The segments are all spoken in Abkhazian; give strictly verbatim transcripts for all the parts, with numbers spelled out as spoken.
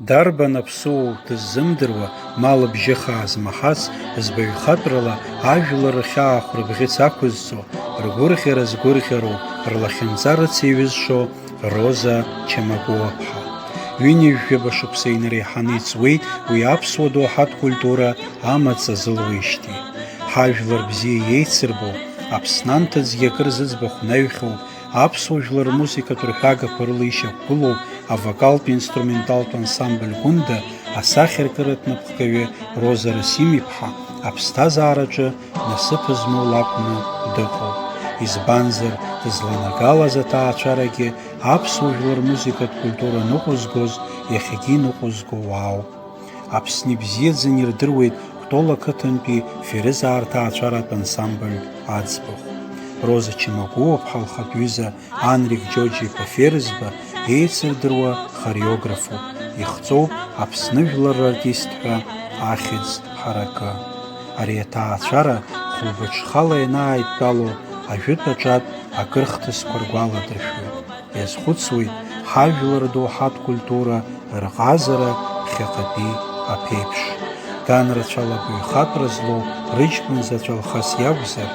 Дарбан аԥсуоу дыззымдыруа, ма лыбжьы хаа змаҳац, збаҩхатәрала ажәлар рхьаа хәрыбӷьыц ақәызҵо, ргәырӷьара згәырӷьароу, рлахьынҵа рыцеиҩызшо Роза Чамагәуаԥҳа. Ҩынҩажәаба шықәса инареиҳаны иҵуеит уи аԥсуа доуҳатә культура амаҵ азылуеижьҭеи. Ҳажәлар бзиа иеицырбо, Аԥсны анҭыҵгьы акыр зыӡбахә наҩхьоу, аԥсуа жәлар рмузыкатә рҳәагақәа рыла ишьақәгылоу авокалтә инструменталтә ансамбль Гәында асахьаркыратә напхгаҩы Роза Расим-иԥҳа аԥсҭазаараҿы насыԥ змоу лакәны дыҟоуп. Избанзар, дызланагалаз аҭаацәарагьы аԥсуа жәлар рмузыкатә культура ныҟәызгоз, иахьагьы иныҟәызго уаауп. Аԥсны ибзиаӡаны ирдыруеит Кәтол ақыҭантәи Ферызаа рҭаацәаратә ансамбль аӡбахә. Роза Чамагәуаԥҳа лхатә ҩыза Анрик Џьоџьа-иԥа Ферызба еицырдыруа хореографуп, ихҵоуп Аԥсны жәлар рартист ҳәа ахьӡ ҳаракы. Ари аҭаацәара хәылбыҽхала ианааидтәало, ажәытә аҿатә акыр хҭысқәа ргәаладыршәоит. Иазхәыцуеит ҳажәлар доуҳатә культура рҟазара ԥхьаҟатәи аԥеиԥш. Ганрацәала абаҩхатәра злоу рыҷкәын заҵә Алхас иакәзар,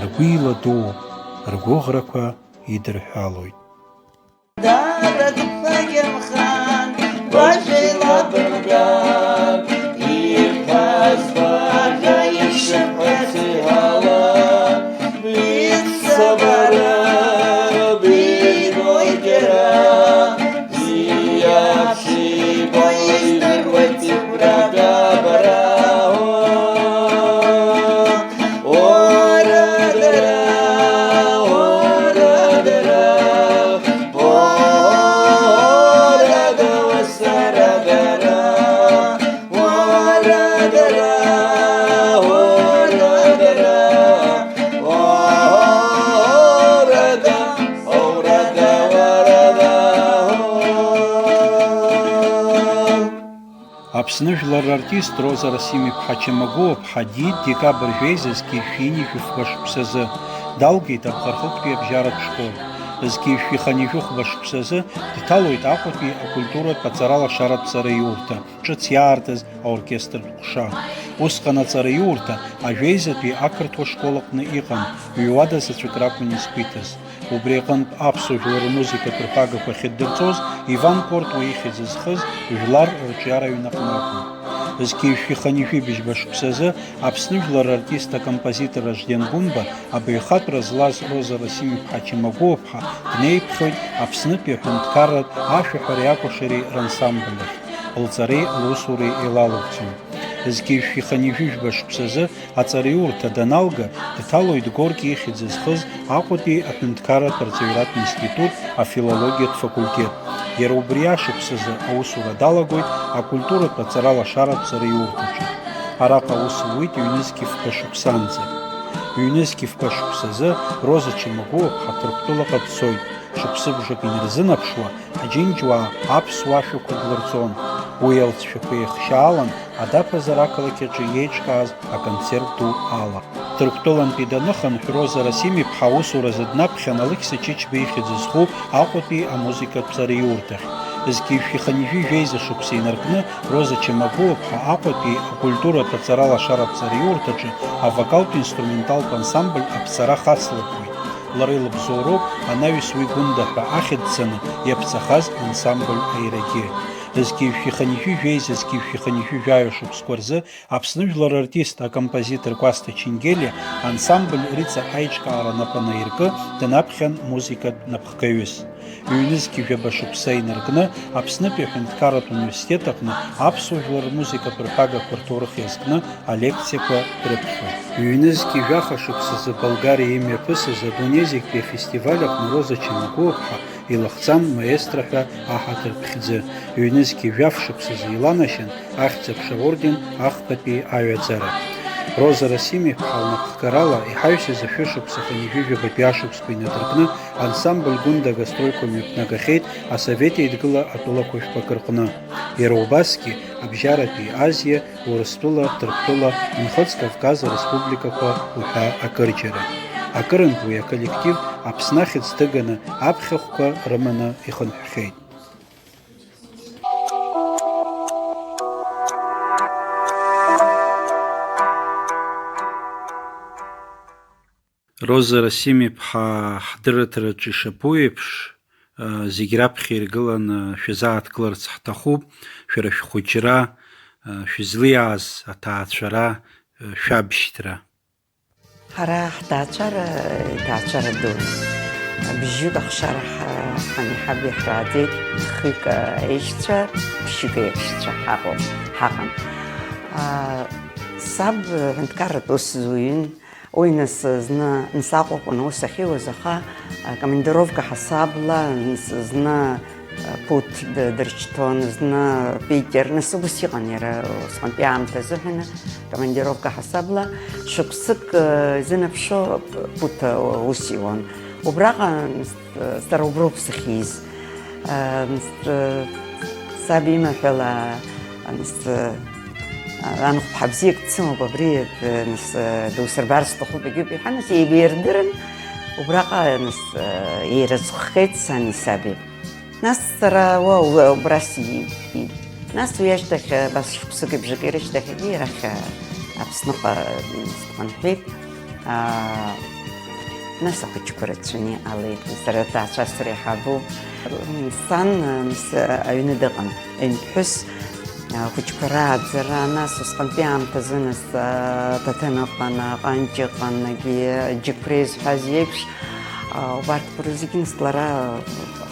ргәы иладууп, ргәыӷрақәа идырҳәалоит. Дадак ԥагьамхан, гәашәи лабымган, иԥазбага ишыԥхьац иҳәала, иццабара бибоит иара, бзиа бшибо издыруеит игәрагабара. Аԥсны жәлар рартист Роза Расим-иԥҳа Чамагәуаԥҳа диит декабрь жәеиза зқьи жәшәи ҩынҩажәи фба шықәсазы. Далгеит Аԥҟархықәтәи абжьаратә школ. Зқьи жәшәи хынҩажәи хәба шықәсазы дҭалоит Аҟәатәи акультуратә аҵара-лашаратә ҵараиурҭа, ҿыц иаартыз аоркестртә ҟәша. Усҟан аҵараиурҭа ажәеизатәи ақырҭуа школ аҟны иҟан, ҩуада заҵәык ракәын изқәиҭыз. Убри аҟынтә аԥсуа жәлар рмузыкатә рԥагақәа ахьыддырҵоз Иван Кортуа ихьӡ зхыз жәлар рҿиара ҩнаҟны акәын. Зқьи жәшәи хынҩажәи быжьба шықәсазы Аԥсны жәлар рартист акомпозитор Ражден Гәымба абаҩхатәра злаз Роза Расим-иԥҳа Чамагәуаԥҳа днеиԥхьоит Аԥснытәи аҳәынҭқарратә ашәаҳәареи акәашареи рансамбль ахь. Лҵареи лусуреи еилалырцон. Зқьи жәшәи хынҩажәи жәба шықәсазы аҵараиурҭа даналга, дҭалоит Горки ихьӡ зхыз Аҟәатәи аҳәынҭқарратә арҵаҩратә институт афилологиатә факультет. Иара убри ашықәсазы аусура далагоит акультуратә аҵара-лашаратә ҵараиурҭаҿы. Араҟа аус луит ҩнызқьи фба шықәсанӡа. Ҩнызқьи фба шықәсазы Роза Чамагәуаԥҳа Ҭырқәтәылаҟа дцоит. Шықәсыбжак инарзынаԥшуа, ҳџьынџьуаа аԥсуа ашәақәа длырҵон. Уи алҵшәақәа еихшьаалан адаԥазар ақалақь аҿы иеиҿкааз аконцерт ду ала. Ҭырқәтәылантәи даныхынҳә, Роза Расим-иԥҳа аусуразы днаԥхьан Алықьса Чычба ихьӡ зху Аҟәатәи амузыкатә ҵараиурҭахь. Зқьи жәшәи хынҩажәи жәеиза шықәса инаркны, Роза Чамагәуаԥҳа Аҟәатәи акультуратә аҵара-лашаратә ҵараиурҭаҿы авокалтә инструменталтә ансамбль аԥҵара хацлыркуеит. Лара илыбзоуроуп анаҩс уи Гәында ҳәа ахьӡ цаны иаԥҵахаз ансамбль аирагьы. Зқьи жәшәи хынҩажәи жәеиза, зқьи жәшәи хынҩажәи жәаҩа шықәсқәа рзы Аԥсны жәлар рартист, акомпозитор Кәасҭа Чингелиа ансамбль Риҵа аиҿкаара напы анаиркы, днаԥхьан музыкатә напхгаҩыс. Ҩнызқьи жәаба шықәса инаркны, Аԥснытәи аҳәынҭқарратә университет аҟны аԥсуа жәлар рмузыкатә рҳәагақәа рҭоурых иазкны алекциақәа дрыԥхьоит. Ҩнызқьи жәаха шықәсазы Болгариа имҩаԥысыз адунеи зегьтәи афестиваль аҟны Роза Чамагәуаԥҳа илахҵан маестро ҳәа аҳаҭыр ԥхьӡы. Ҩнызқьи жәаф шықәсазы иланашьан Ахьӡ-аԥша орден ахԥатәи аҩаӡара. Роза Расим-иԥҳа лнапхгарала иҳаҩсыз ашәышықәса хынҩажәи жәабатәи ашықәсқәа инадыркны ансамбль Гәында агастрольқәа мҩаԥнагахьеит Асовет Еидгыла атәылақәа жәпакы рҟны. Иара убасгьы Абжьаратәи Азиа, Урыстәыла, Ҭырқәтәыла, Нхыҵ Кавказ ареспубликақәа уҳәа акырџьара. Акырынтә уи аколлектив Аԥсны ахьӡ ҭыганы аԥхьахәқәа рыманы ихынҳәхьеит. Роза Расим-иԥҳа, ҳдырраҭараҿы ишаԥу еиԥш, зегь раԥхьа иргыланы шәазааҭгыларц ҳҭахуп, шәара шәхәыҷра, шәызлиааз аҭаацәара, шәабшьҭра. Ҳара ҳҭаацәара, иҭаацәара ду. Бжьҩык ахшара ҳа-, ҳан иҳаб иаҳрааӡеит, хҩык аишьцәа, ԥшьҩык аиҳәшьцәа ҳаҟоуп, ҳаҟан. А, саб ҳәынҭқарратә ус зуҩын, уи нас зны, нас Аҟәаҟәан аус ахьиуаз, аха, а, командировка ҳасабла, нас зны Ԥуҭ д-, дыршьҭуан, зны Питер, нас убас иҟан иара усҟантәи аамҭазы ҳәа, командировка ҳасабла, шықәсык, э, изынаԥшуа Ԥуҭ, э, ус иуан. Убраҟа, нас, э, сара уброуп сахьиз. Э, нас, э, саб имаҳәала, нас, э, анхәԥҳа бзиак дсымоуп, абри, э, нас, э, дусырбар сҭахуп, егьиуп иҳәан, нас еибаирдырын, убраҟа, нас, э, еирыцххеит сани саби. Нас сара уа, уа, убра сиит. Нас уи ашьҭахь, абас шықәсыки бжаки рышьҭахьгьы арахь, а, Аԥсныҟа, м, схынҳәит. А, нас ахәыҷқәа рацәаны иҟалеит. Сара аҭаацәа среиҳабуп. М, сан, м, с-, аҩны дыҟан. Ҩынԥҳәыс, а, ахәыҷқәа рааӡара, нас усҟантәи аамҭазы, нас, а, Ҭаҭын ыҟан, а, Ҟанҷ ыҟан, егьи Џьықәреи зҳәаз иеиԥш, а, убарҭқәа рзегьы, нас лара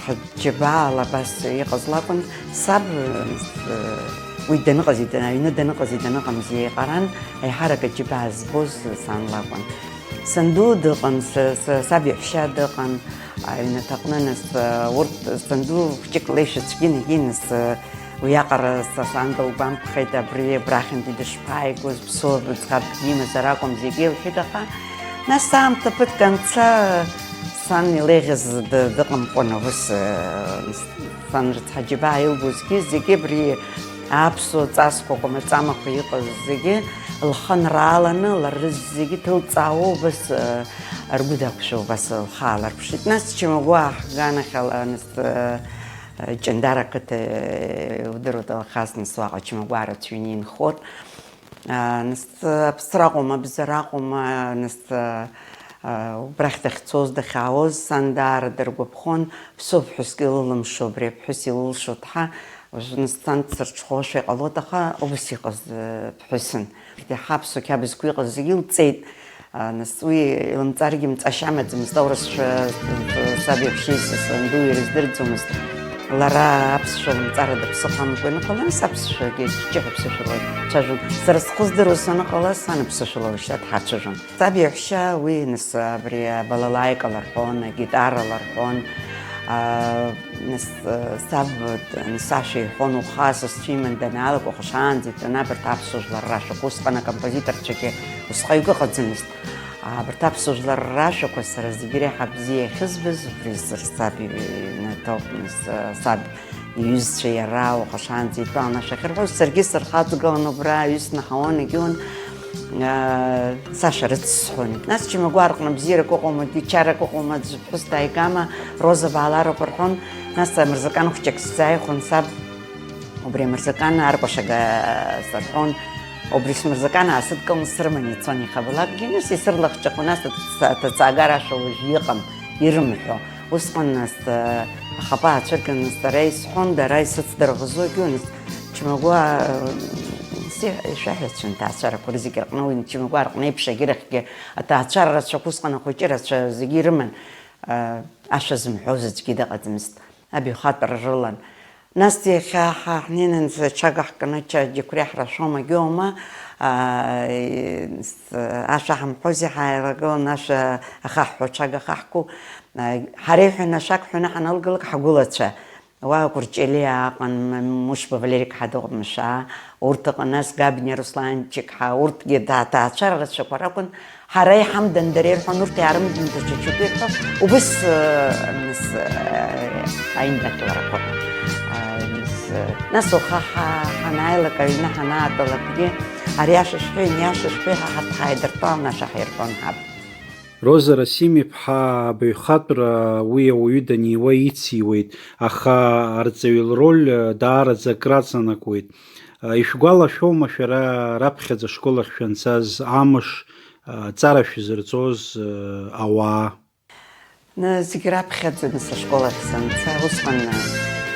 ҳаџьабаала абас иҟаз лакәын. Саб, э, уи даныҟаз, ида-, аҩны даныҟази даныҟамзи еиҟаран, аиҳарак аџьабаа збоз сан лакәын. Санду дыҟан, са, са, саб иаҳәшьа дыҟан, аҩнаҭаҟны, нас, э, урҭ, санду хәҷык леишәа цәгьан, егьи, нас, э, уиаҟара са сан дылгәамԥхеит, абри абрахьынтәи дышԥааигоз, ԥсуа ӡӷаб димазар акәым, зегьы илҳәеит, аха, нас, аамҭа ԥыҭк анца, сан илеиӷьыз ды-, дыҟамкәан, ус, э, сан рыцҳа џьабаа илбозгьы, зегьы абри аԥсуа ҵасқәа, кәамаҵамақәа иҟаз зегьы лхы нрааланы, лара зегьы ҭылҵаауа убас, э, ргәы дақәшәо убас лхы ааларԥшит. Нас Чамагәаа ҳганахьала, нас, э, Ҷандара ақыҭа, э, удыруеит, Алхас, нас уаҟа Чамагәаа рацәаҩны инхот. А, нас, аԥсра акәым, абзара акәым, а, нас, а, а, убрахь дахьцоз, дахьаауаз, сан даара дыргәаԥхон, ԥсуа ԥҳәыск илылымшо, абри аԥҳәыс илылшо ҭҳа, уажә нас сан дсырҽхәошәа иҟалоит, аха убас иҟаз, э, ԥҳәысын. Иаҳа аԥсуа қьабзқәа иҟаз зегьы илҵеит, а, нас уи илымҵаргьы мҵашьа амаӡамызт, аурысшәа, э, саб иаҳәшьеи са санду ирыздырӡомызт. Лара аԥсшәа лымҵарада ԥсыхәа амкәа ианыҟала, нас аԥсшәагьы ҷыҷыҳәа ԥсышәала дцәажәон. Сара схы здыруаз саныҟала, сан аԥсышәала лашьа дҳацәажәон. Саб иаҳәшьа уи, нас, абри абалалаика ларҳәон, агитара ларҳәон. А, нас, саб, нас ашәа иҳәон, уаха сызцәиман данаалак, уаха шаанӡа итәаны абарҭ аԥсуа жәлар рашәақәа, усҟан акомпозиторцәагьы усҟаҩык ыҟаӡамызт. Абарҭ аԥсуа жәлар рашәақәа сара зегьы реиҳа бзиа иахьызбаз, убри сыр-, саб иҩнаҭоуп, нас, саб иҩызцәа иара, уаха шаанӡа итәан ашәа ахьырҳәоз, саргьы сырхаҵгылан убра, аҩы снаҳауан, егьиун, аа, сашәа рыцсҳәон. Нас Чамагәаа рҟны бзиарак ыҟоума, ди чарак ыҟоума, аӡә ԥҳәыс дааигама, Роза баалароуп рҳәон. Нас амырзакан хәҷык сзааихәон саб, убри амырзакан аркәашага сырҳәон. Убри смырзакан аасыдкыланы срыманы ицон ихабалакгьы, нас исырлахҿыхуан, нас аҭыҵ-, аҭыҵаагара ашәа уажә иҟам, ирымҳәо. Усҟан, нас, ахапа аацәырганы сара исҳәон, дара исыцдырӷызогьы, нас Чамагәаа, си-, ишәаҳәацәан ҭаацәарақәа рзегьы рҟны, уи Чамагәаа рҟны еиԥш агьырахьгьы аҭаацәара рацәақәа усҟан ахәыҷы рацәа зегьы ирыман, а, ашәа зымҳәоз аӡәгьы дыҟаӡамызт, абаҩхатәра рылан. Нас иахьа ҳа ҳнеины ҽага ҳкны, ҽа џьықәреи ҳрашәома, егьоума, а, с-, ашәа ҳамҳәози, ҳааилагылан ашәа ахаҳҳәо ҽага хаҳку, а, ҳара иҳәаны ашәак ҳәаны ҳаналгалак ҳагәылацәа. Уа Кәырҷелиа аҟан, М-, Мушба Валерик ҳадыҟәымшәа, урҭ ыҟан, нас Габниа Русланчик ҳа, урҭгьы ҭаа-, ҭаацәара рацәақәа ракәын, ҳара иҳамдан дара ирҳәон, урҭ иаарымдан даҽа џьоукы ирҳәо, убыс, э, нас, э, аиндаҭларақәа. Э, нас, э, нас уаха ҳа-, ҳанааилак, аҩны ҳанаатәалакгьы, ари ашәа шәҳәеи, ани ашәа шәҳәеи, ҳа ҳаҭ-, ҳаидыртәалан ашәа ҳаирҳәон ҳаб. Роза Расим-иԥҳа абаҩхатәра уи ауаҩы даниуа ициуеит, аха арҵаҩы лроль даараӡа акраҵанакуеит. Ишәгәалашәома шәара раԥхьаӡа ашкол ахь шәанцаз амш, Аҵара шәзырҵоз, э, ауаа? Зегь раԥхьаӡа нас ашкол ахь санца, усҟан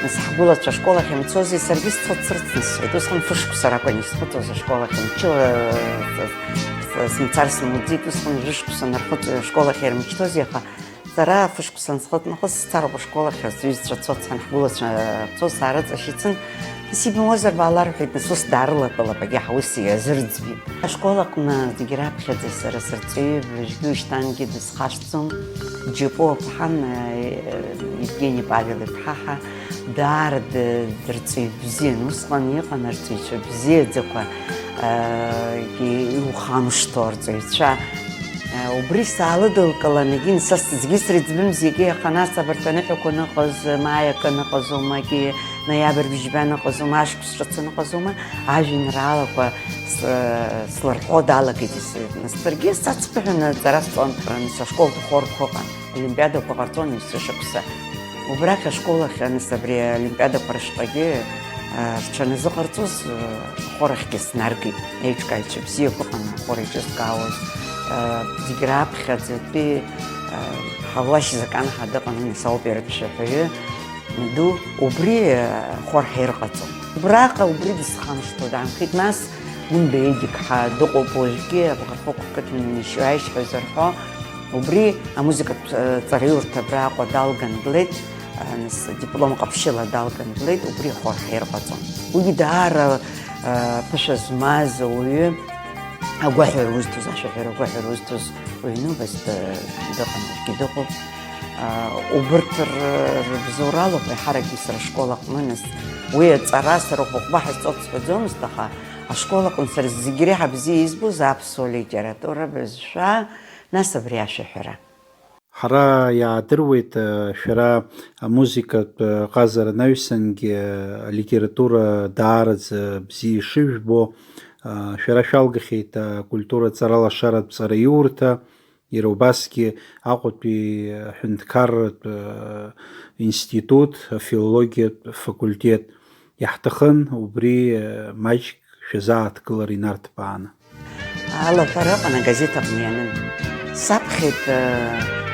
нас ҳгәылацәа ашкол ахь имцози, саргьы сцо дсырцны сцоит. Усҟан фышықәса ракәын исхыҵуаз ашкол ахь, мчыла сымцар смуӡеит, усҟан жәышықәса нархыҵуа ашкол ахь ирмышьҭози, аха сара фышықәса нсхыҵ нахыс сцароуп ашкол ахь, сҩызцәа цо дцан, ҳгәылацәа цо саарыҵашьыцын, нас ибымуазар баала рҳәеит, нас ус даарылатәалап, агьаҳ ус иазырӡбеит. Ашкол аҟны зегь раԥхьаӡа сара сырҵаҩы, уажәгьы ушьҭангьы дысхашҭӡом, Џьапуа ԥҳан, Евгени Павел-иԥҳа ҳәа, даара дырҵаҩ бзиан, усҟан иҟан арҵаҩцәа бзиаӡақәа, иухамышҭуа арҵаҩцәа. Убри саалыдылкылан, егьин, са зегьы срыӡбым зегьы, аха нас абарҭ аныҳәақәа ныҟаз, маи акы ныҟазоума, егьи ноиабр бжьба ныҟазоума, ашықәс ҿыц ныҟазоума, ажәеинраалақәа слырҳәо далагеит. Саргьы сацԥыҳәаны аҵара сҵон, нас ашколтә хорқәа ыҟан, олимпиадақәа ҟарҵон есышықәса. Убрахь ашкол ахь, нас абри аолимпиадақәа рышҟагьы рҽаназыҟарҵоз, ахор ахьгьы снаргеит. Еиҿкааҩцәа бзиақәа ыҟан ахор еиҿызкаауаз. Зегь раԥхьаӡатәи Ҳауашь Закан ҳәа дыҟан, уи нас ауп иара дшәаҳәаҩы ду, убри ахор ҳирҟаҵон. Убраҟа убри дысхамышҭуа даанхеит, нас Гәында Едик ҳәа дыҟоуп уажәгьы, абӷархықәкы ҭнанишьуа аишьҳәа зарҳәо, убри амузыкатә ҵараиурҭа абраҟа далган длеит, нас диплом ҟаԥшьыла далган длеит, убри ахор ҳирҟаҵон. Уигьы даара ԥышәа змаз ауаҩы, агәаҳәара узҭоз, ашәаҳәара агәаҳәара узҭоз уаҩ нубас дыҟан, уажәгьы дыҟоуп. Убырҭ рыбзоуралоуп еиҳаракгьы сара ашкол аҟны, нас уи аҵара сара хәыхәба ҳазҵоз сҳәаӡомызт, аха ашкол аҟны сара зегь реиҳа бзиа избоз аԥсуа литература, абызшәа, нас абри ашәаҳәара. Ҳара иаадыруеит, шәара амузыкатә ҟазара анаҩсангьы алитература даараӡа бзиа ишыжәбо, шәара шәалгахьеит акультура ҵаралашаратә ҵараиурҭа, иара убасгьы Аҟәатәи аҳәынҭқарратә институт афилологиатә факультет. Иаҳҭахын убри маҷк шәазааҭгылар инарҭбааны. Алаҳәара ыҟан агазеҭ аҟны ианын. Саԥхьеит,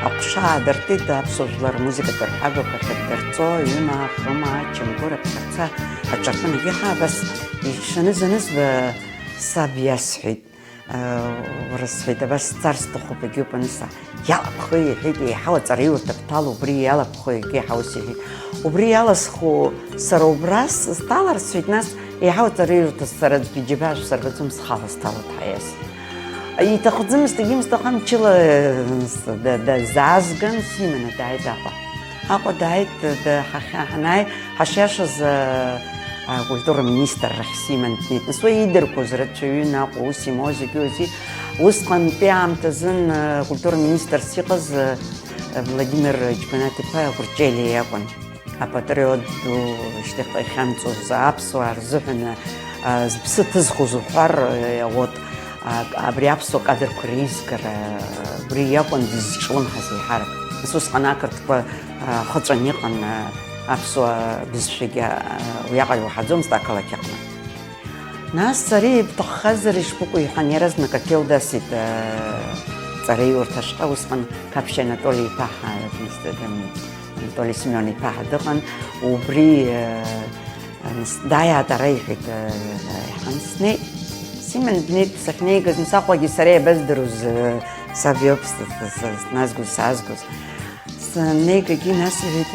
аҟәша аадыртит аԥсуа жәлар рмузыкатә рҳәагақәа ахьырдырҵо, ҩымаа, хымаа, чамгәыр аԥхьарца аҿарпын агьаҳа абас ишаныз-анызба саб иасҳәеит. Уара, сҳәеит, абас сцар сҭахуп, егьуп, аныс, иалабхи, иҳәеит, еиҳау аҵараиурҭа бҭал, убри иалабхи, егьи ҳаус иҳәеит. Убри иаласху сара убра сҭалар, сҳәеит, нас, еиҳау аҵараиурҭа сара аӡәгьы џьабаа шәсырбаӡом, схала сҭалоит ҳаиас. Иҭахӡамызт, егьимызт, аха мчыла дазаазган, симаны дааит Аҟәа. Аҟәа дааит, ҳахьа ҳанааи, ҳашиашаз акультура министр рахь симан днеит. Нас уи иидыркуаз рацәаҩын Аҟәа, ус имоу зегьы узи. Усҟантәи аамҭазын акультура министрс иҟаз Владимир Џьбанаҭ-иԥа Гәырҷелиа иакәын. Апатриот ду, шьҭахьҟа ихьамҵуаз аԥсуаа рзыҳәан зыԥсы ҭызхуаз уҳәар, вот, абри аԥсуа кадрқәа реизгара, убри иакәын дызҿлымҳаз еиҳарак. Нас усҟан ақырҭқәа ахыҵәан иҟан, аԥсуа бызшәагьы уиаҟара иуаҳаӡомызт ақалақь аҟны. Нас сара ибҭаххазар ишбыкәу иҳәан, иаразнак аҭел дасит, ҵараиурҭа ашҟа, усҟан Қаԥшь Анатоли-иԥа ҳәа, Анатоли Семион-иԥа ҳәа дыҟан, убри, нас, дааиаат ара, иҳәеит, иҳәан, снеит. Симан днеит, сахьнеигаз, нас, Аҟәагьы сара иабаздыруаз, саб иоуп сназгоз, саазгоз. Саннеигагьы, нас, иҳәеит,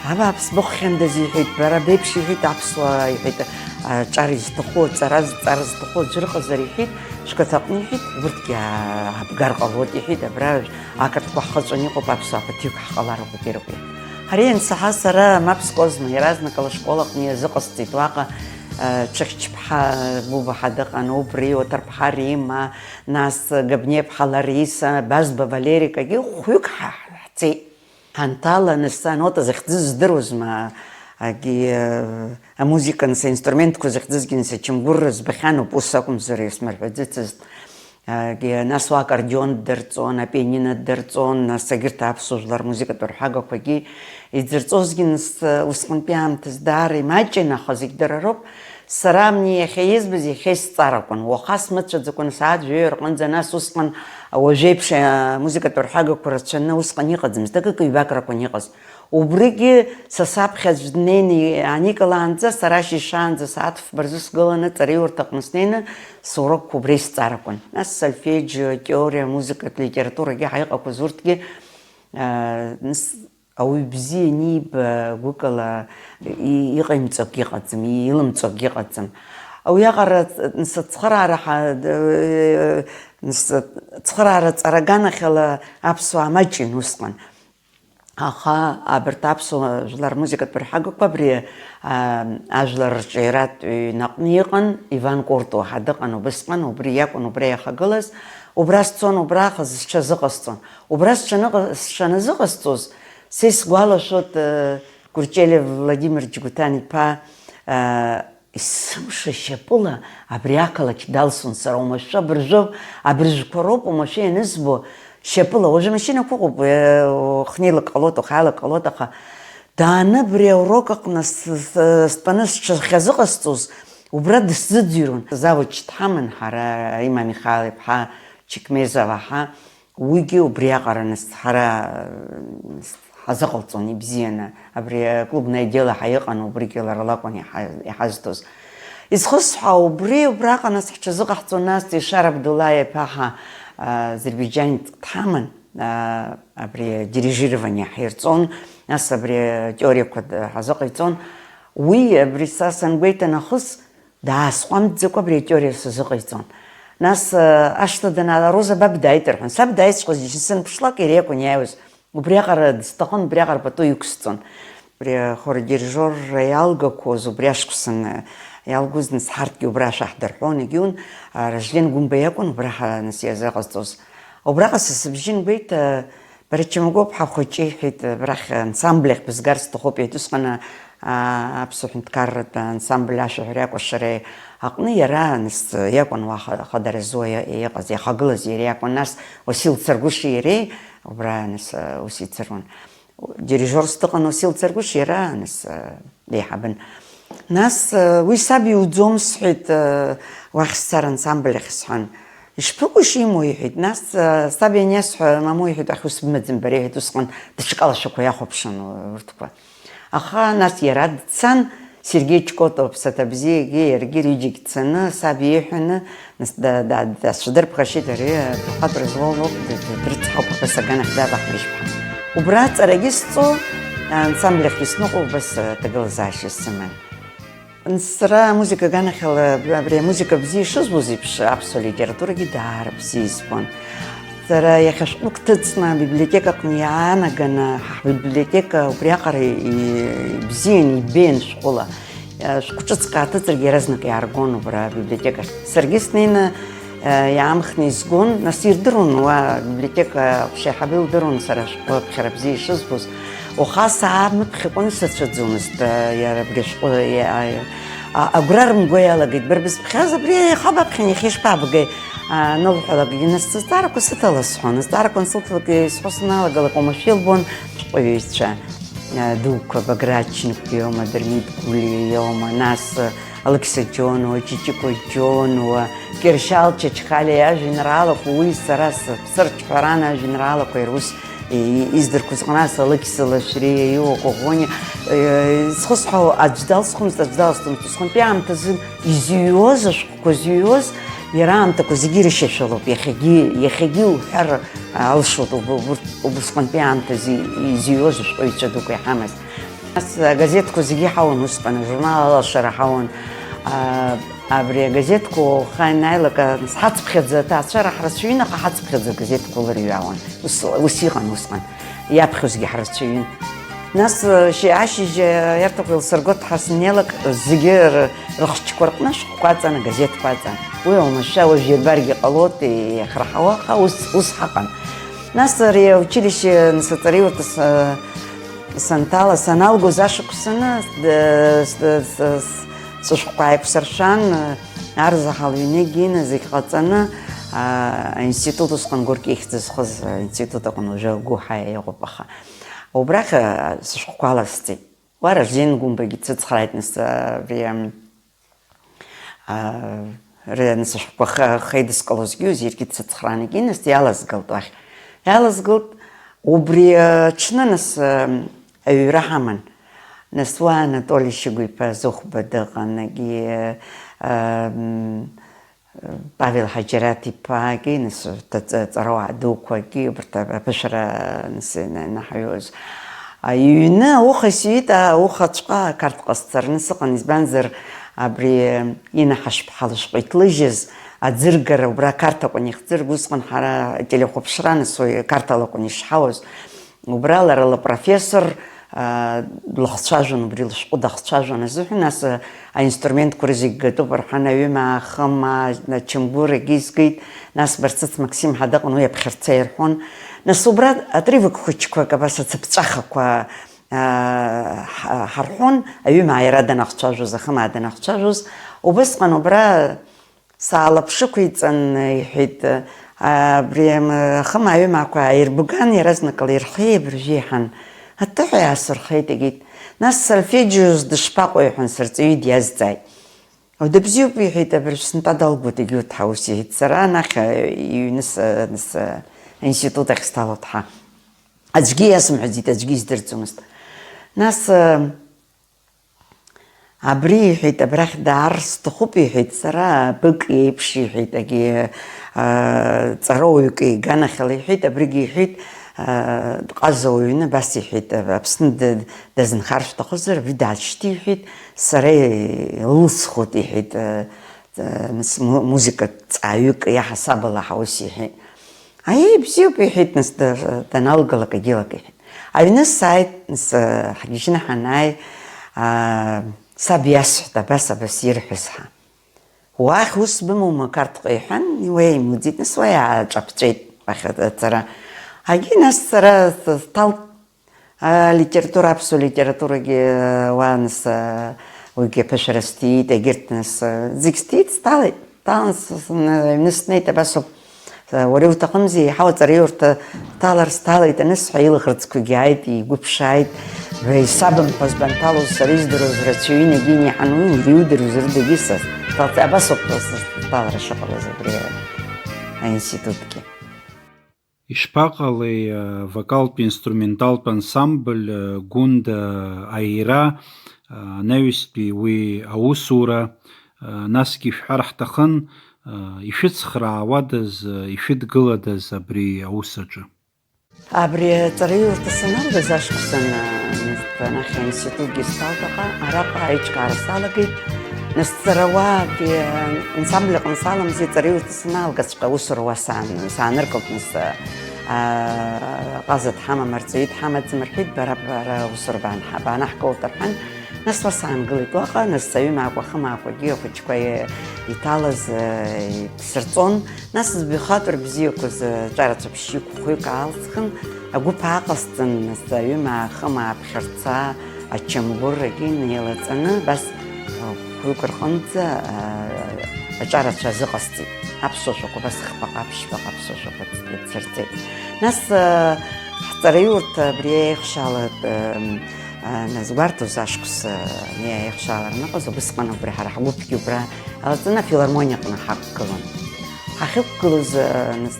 абааԥс, быххьандаз, иҳәеит, бара беиԥш, иҳәеит, аԥсуаа, иҳәеит, аҿар изҭаху, аҵара зҵар зҭаху аӡәыр ыҟазар, иҳәеит, шәқыҭаҟны, иҳәеит, урҭгьы аабгар ҟалоит, иҳәеит, абра ақырҭқәа ҳхыҵәан иҟоуп, аԥсуаа ԥыҭҩык ҳҟалароуп, егьырахь. Ҳара иансаҳа, сара мап скуазма, иаразнакала ашкол аҟны иазыҟасҵеит, уаҟа Чыхьчԥҳа Буба ҳәа дыҟан, убри Оҭарԥҳа Рима, нас Габниаԥҳа Лариса, Базба Валерикагьы хәҩык ҳа-, ҳцеит. Ҳанҭала, нас, анота захьӡыз здыруазма, агьи, амузыка, нас, аинструментқәа захьӡызгьы, нас, ачамгәыр рыӡбахьан ауп, ус акәымзар, исмырҳәаӡыцызт. Егьи, нас, уа аккордеон ддырҵон, апианино ддырҵон, нас, егьырҭ аԥсуа жәлар рмузыкатә рҳәагақәагьы иддырҵозгьы, нас, усҟантәи аамҭазы даара имаҷын, аха зегь дара роуп. Сара амни иахьа избаз, иахьа исҵаракәын. Уаха смыцәаӡакәан, сааҭ жәаҩа рҟынӡа, нас усҟан, уажәеиԥш, а, музыкатә рҳәагақәа рацәаны усҟан иҟаӡамызт, акык-ҩбак ракәын иҟаз. Убригьы са саԥхьа аӡә днеины аникылаанӡа, сара ашьыжь шаанӡа сааҭ фба рзы сгыланы аҵараиурҭаҟны снеины, сурокқәа убра исҵаракәын. Нас сольфеџьио, теориа, музыкатә литературагьы ҳаиҟақәаз урҭгьы, а, нас Ауаҩ бзиа аниба, гәыкала и-, иҟаимҵо акгьы ыҟаӡам, и-, илымҵо акгьы ыҟаӡам. Уиаҟара ц-, ц-, цхыраара ҳа-, д-, ц-, цхыраара ҵара аганахьала аԥсуаа маҷын усҟан. Аха абарҭ аԥсуа жәлар рмузыкатә рҳәагақәа абри, а, ажәлар рҿиаратә ҩнаҟны иҟан, Иван Куртуа ҳәа дыҟан убысҟан, убри иакәын убра иахагылаз, убра сцон, убраҟа зҽазыҟасҵон. Убра сҽаныҟа-, сҽаназыҟасҵоз, Са исгәалашәоит, э, Курчелиа Владимир Џьгәаҭан-иԥа, э, есымша шьапыла абри ақалақь далсуан сара, уамашәа абыржәы, абыржәқәа роуп уамашәа ианызбо, шьапыла, уажәы амашьынақәа ыҟоуп, э, хнеилак ҟалоит, уахаалак ҟалоит, аха дааны абри аурок аҟны с-, с-, стәаны сҽахьазыҟасҵоз, убра дысзыӡырҩуан. Завуч дҳаман ҳара, Римма Михаил-иԥҳа Чекмезова ҳәа, Уигьы убриаҟара нас ҳара, э, ҳазыҟалҵон ибзианы. Абри аклубная дело ҳәа иҟан, убригьы лара лакәын иҳа-, иҳазҭоз. Изхысҳәаау убри, убраҟа нас ҳҽазыҟаҳҵон, нас Ешар Абдуллаи-иԥа ҳәа, а, азербайџьанец дҳаман, а, абри адирижирование ҳирҵон, нас абри атеориақәа д-, ҳазыҟаиҵон. Уи, абри са сангәеиҭа нахыс, Даасҟәамҵӡакәа абри атеориа сазыҟаиҵон. Нас, э, ашҭа данаала, Роза, баб дааит, рҳәон. Саб дааит сҳәоз, џьысны ԥшлак иара иакәын иааиуаз. Убриаҟара дысҭахын, убриаҟара пату иқәсҵон. Абри ахор адирижорра иалгақәоз убри ашықәсан, э, иалгоз, нас ҳарҭгьы убра ашәа ҳдырҳәон, егьиун, а, Ражден Гәымба иакәын убра ҳа-, нас иазыҟазҵоз. Убраҟа са сыбжьы нгәеиҭа, Бара Чамагәоуп ҳахәыҷы, иҳәеит, абрахь ансамбль ахь бызгарц сҭахуп, иҳәеит, усҟан, аа, аԥсуа ҳәынҭқарратә ансамбль ашәаҳәареи акәашареи аҟны иара, нас, иакәын уа ха-, хадара зуа иа-, иҟаз, иахагылаз иара иакәын, нас Уасил Царгәыши иареи убра, нас, ус ицыруан. Дирижерс дыҟан Уасил Царгәыши, иара, нас, еиҳабын. Нас, уи саб иуӡом, сҳәеит, уахь сцар ансамбль ахь, сҳәан. Ишԥыкәу ишимоу, иҳәеит. Нас, а, саб ианиасҳәа, мамоу, иҳәеит, уахь ус бымаӡам бара, иҳәеит, усҟан даҽакалашәақәа иахәаԥшын урҭқәа. Аха нас иара дцан, Сергеи Ҷкәыта, ԥсаҭа бзиагьы, иаргьы рҩыџьагь цаны, саб ииҳәаны, нас да-, да-, дацәдырԥхашьеит, ари аԥырхагара злоу лоуп, д-, д-, дрыцҳауп, абас аганахь дабаҳмыжьп ҳәа. Убра аҵарагьы сҵо, ансамбль ахь исныҟәо, убас аҭагылазаашьа сыман. Сара амузыка аганахьала абри амузыка бзиа ишызбоз еиԥш, аԥсуа литературагьы даара бзиа избон. Сара иахьа шәҟәык ҭыҵны абиблиотекаҟны иаанаганы, ҳбиблиотека убриаҟара ибзиан, ибеиан шәҟәыла. Шәҟәы ҿыцк ааҭыҵыргьы иаразнак иааргон убра абиблиотекахь. Саргьы снеины Иаамхны изгон, нас ирдыруан, уа абиблиотека аҟәша аиҳабы илдыруан сара ашәҟәы аԥхьара бзиа ишызбоз. Уаха саамыԥхьакәаны сацәаӡомызт, иара абри ашәҟәы, иа-, а-, агәра рымго иалагеит, бара бызԥхьаз абри иахабаԥхьан, иахьа ишԥаабгеи? Анылҳәалак, нас сызҵаарақәа сыҭала сҳәон, азҵаарақәа ансылҭалак, исҳәо саналагалак, уамашәа илбон шәҟәыҩҩцәа дуқәа, Баграт Чынқәиома, Дырмит Гәлиа иоума, нас, Алықьса Џьонуа, Ҷыҷыкәа Џьонуа, Кьыршьал Чачхалиа иажәеинраалақәа, уи сара сыԥсырҽҳәаран ажәеинраалақәа ирус и-, издырқәоз ҟнас, Алықьса Лашәриа, Иуа Коӷониа, э, зхысҳәаау аӡә далсхәымызт, аӡә далсҭомызт. Усҟантәи аамҭазы изыҩуаз, ашәҟәқәа зыҩуаз, иара аамҭақәа зегьы ирышьашәалоуп, иахьагьы, иахьагьы уҳәар алшоит, уб-, уб-, убысҟантәи аамҭазы изыҩуаз ашәҟәыҩҩцәа дуқәа иҳамаз. Нас агазеҭқәа зегьы ҳауан усҟан, ажурнал Алашара ҳауан. А, абри агазеҭқәа уаха ианааилак, нас ҳацыԥхьаӡа аҭаацәара ҳрацәаҩын, аха ҳацыԥхьаӡа агазеҭқәа лырҩаауан. Ус, ус иҟан усҟан. Иаԥхьозгьы ҳрацәаҩын. Нас, э, шьи-, ашьыжь, э, аиарҭақәа еилсырго дҳаснеилак, зегьы р-, рыхчқәа рҟны ашәҟәқәа аҵан, агазеҭқәа аҵан. Уи оумашәа уажә ирбаргьы ҟалоит, иахраҳауа, аха ус, ус ҳаҟан. Нас ари аучилище, нас аҵараиурҭа с-, Санҭала, саналгоз ашықәсаны, д-, с-, с-, с-, сышәҟәқәа ааиқәсыршәан, арзаҳал ҩнык ина зегь ҟаҵаны, а, аинститут усҟан Горки ихьӡ зхыз аинститут аҟны уажәы Гәыҳа иҟоуп, аха убрахь, а, сышәҟәқәа аласҵеит. Уа Ражден Гәымбагьы дсыцхрааит, нас, а, абри, ам, Ара нас ашәҟәқәа ха-, хеидыскылозгьы, иаргьы дсыцхраан, егьи нас иалазгалт уахь. Иалазгалт, убри аҽны нас, ам, аҩра ҳаман. Нас уа Анатоли Шьыгәиԥа Зыхәба дыҟан, егьи, ам, Павел Ҳаџьараҭ-иԥагьы, нас ҭаҵ-, ҵарауаа дуқәагьы, убарҭ аԥышәара, нас, ина-, инаҳаҩуаз. А, иҩны ауха сиит, а, аухаҵәҟьа ақарҭ ҟасҵараны сыҟан, избанзар, абри Инаҳашԥҳа лышәҟәы иҭлыжьыз аӡыргара убра Қарҭ акәын ихӡыргоз, усҟан ҳара ателехәаԥшра, нас уи Қарҭ алакәын ишҳауаз. Убра лара лыпрофессор, а, длыхцәажәон, убри лышәҟәы дахцәажәон азыҳәан, нас, а, аинструментқәа рызегь гатәуп рҳәан, аҩымаа, ахымаа, ачамгәыр егьи згеит, нас Барцыц Максим ҳәа дыҟан, уи аԥхьарца ирҳәон. Нас убра отрывок хәыҷқәак, абас ацыԥҵәахақәа, аа, ҳа-, ҳарҳәон, аҩымаа иара данахцәажәоз, ахымаа данахцәажәоз, убысҟан убра саалаԥшықәиҵан, иҳәеит, абри ам-, ахымаа аҩымаақәа ааирбган, иаразнакала ирхеи абыржәи иҳан. Аҭыҳәа иаасырхеит, егьит. Нас сольфеџьиоз дышԥаҟоу, иҳәан, сырҵаҩы диазҵааит. Дыбзиоуп, иҳәеит, абыржә сынтәа далгоит, егьи урҭ ҳаус, иҳәеит, сара анахь, иҩны с-, с-, аинститут ахь сҭалоит ҳа. Аӡәгьы иасымҳәаӡеит, аӡәгьы издырӡомызт. Нас, э, абри, иҳәеит, абрахь даар сҭахуп, иҳәеит, сара бык еиԥш, иҳәеит, агьи, э, ҵарауаҩык иганахьала, иҳәеит, абригьы, иҳәеит, э, дҟаза уҩны, абас, иҳәеит, Аԥсны д-, дазынхар шәҭахызар, абри даашьҭи, иҳәеит, сара илылсхуеит, иҳәеит, э, э, мс-, му-, музыкатә ҵааҩык иаҳасабала ҳаус, иҳәеит. Аиеи, бзиоуп, иҳәеит, нас, да-, даналгалак, агьилак, иҳәеит. Аҩны сааит, нас, ҳгьежьны ҳанааи, аа, саб иасҳәт, абас, абас ирҳәаз ҳәа. Уахь ус бымоума, Қарҭҟа, иҳәан, уи имуӡеит, нас уа иааҿаԥҵәеит, уахь ацара. Агьи, нас, сара сҭалт, алитература, аԥсуа литературагьы, уа, нас, уигьы аԥышәара сҭиит, егьырҭ, нас, зегь сҭиит, сҭалеит. Ҭалан с-, с-, н-, аҩны снеит, абас ауп. Уара иуҭахымзи, еиҳау аҵараиурҭа ҭалар сҭалеит анысҳәа, илаӷырӡқәагьы ааит, игәы ԥшааит. Беи, сабымҳәоз банҭалоз, сара издыруаз рацәаҩын, егьи ианиҳан уи, иудыруаз рыдагьы са сҭалт-, абас ауп с-, с-, сҭалара шыҟалаз абри аинститутгьы. Ишԥаҟалеи, а, вокалтә инструменталтә ансамбль, а, Гәында аира, а, анаҩстәи уи аусура, а, насгьы ишәҳәар ҳҭахын, а, ишәыцхраауадаз, а, ишәыдгыладаз абри аус аҿы? Абри аҵараиурҭа саналгаз ашықәсан, а, анахь аинститутгьы сҭалт, аха араҟа аиҿкаара салагеит. Нас сара уаагьы ансамбль аҟны саламзи, аҵараиурҭа санаалгаҵәҟьа аусура уа саан-, сааныркылт, нас, аа, ҟаза дҳамам, арҵаҩы дҳамаӡам рҳәеит, бара, бара аусура баанҳа-, баанаҳкылоит рҳәан, нас уа саангылеит уаҟа, нас аҩымаақәа, ахымаақәагьы ахәыҷқәа и-, иҭалаз, э, ибсырҵон, нас збихатәра бзиақәаз, э, ҿарацәа ԥшьҩык, хәҩык аалсхын, агәыԥ ааҟасҵан, нас аҩымаа, ахымаа, аԥхьарца, ачамгәыррагьы инеилаҵаны, абас, а, хәҩык рҟынӡа, а, аҿарацәа азыҟасҵеит. Аԥсуа шәақәа абас хԥаҟа, ԥшьбаҟа аԥсуа шәақәа ц-, цырҵеит. Нас, а, ҳҵараиурҭа абри аихшьала, а, а, назгәарҭоз ашықәс, а, ани аихшьала аныҟаз, убысҟан убри ҳара ҳгәыԥгьы убра алаҵаны афилармониаҟны ҳақәгылан. Ҳахьықәгылоз, а, нас,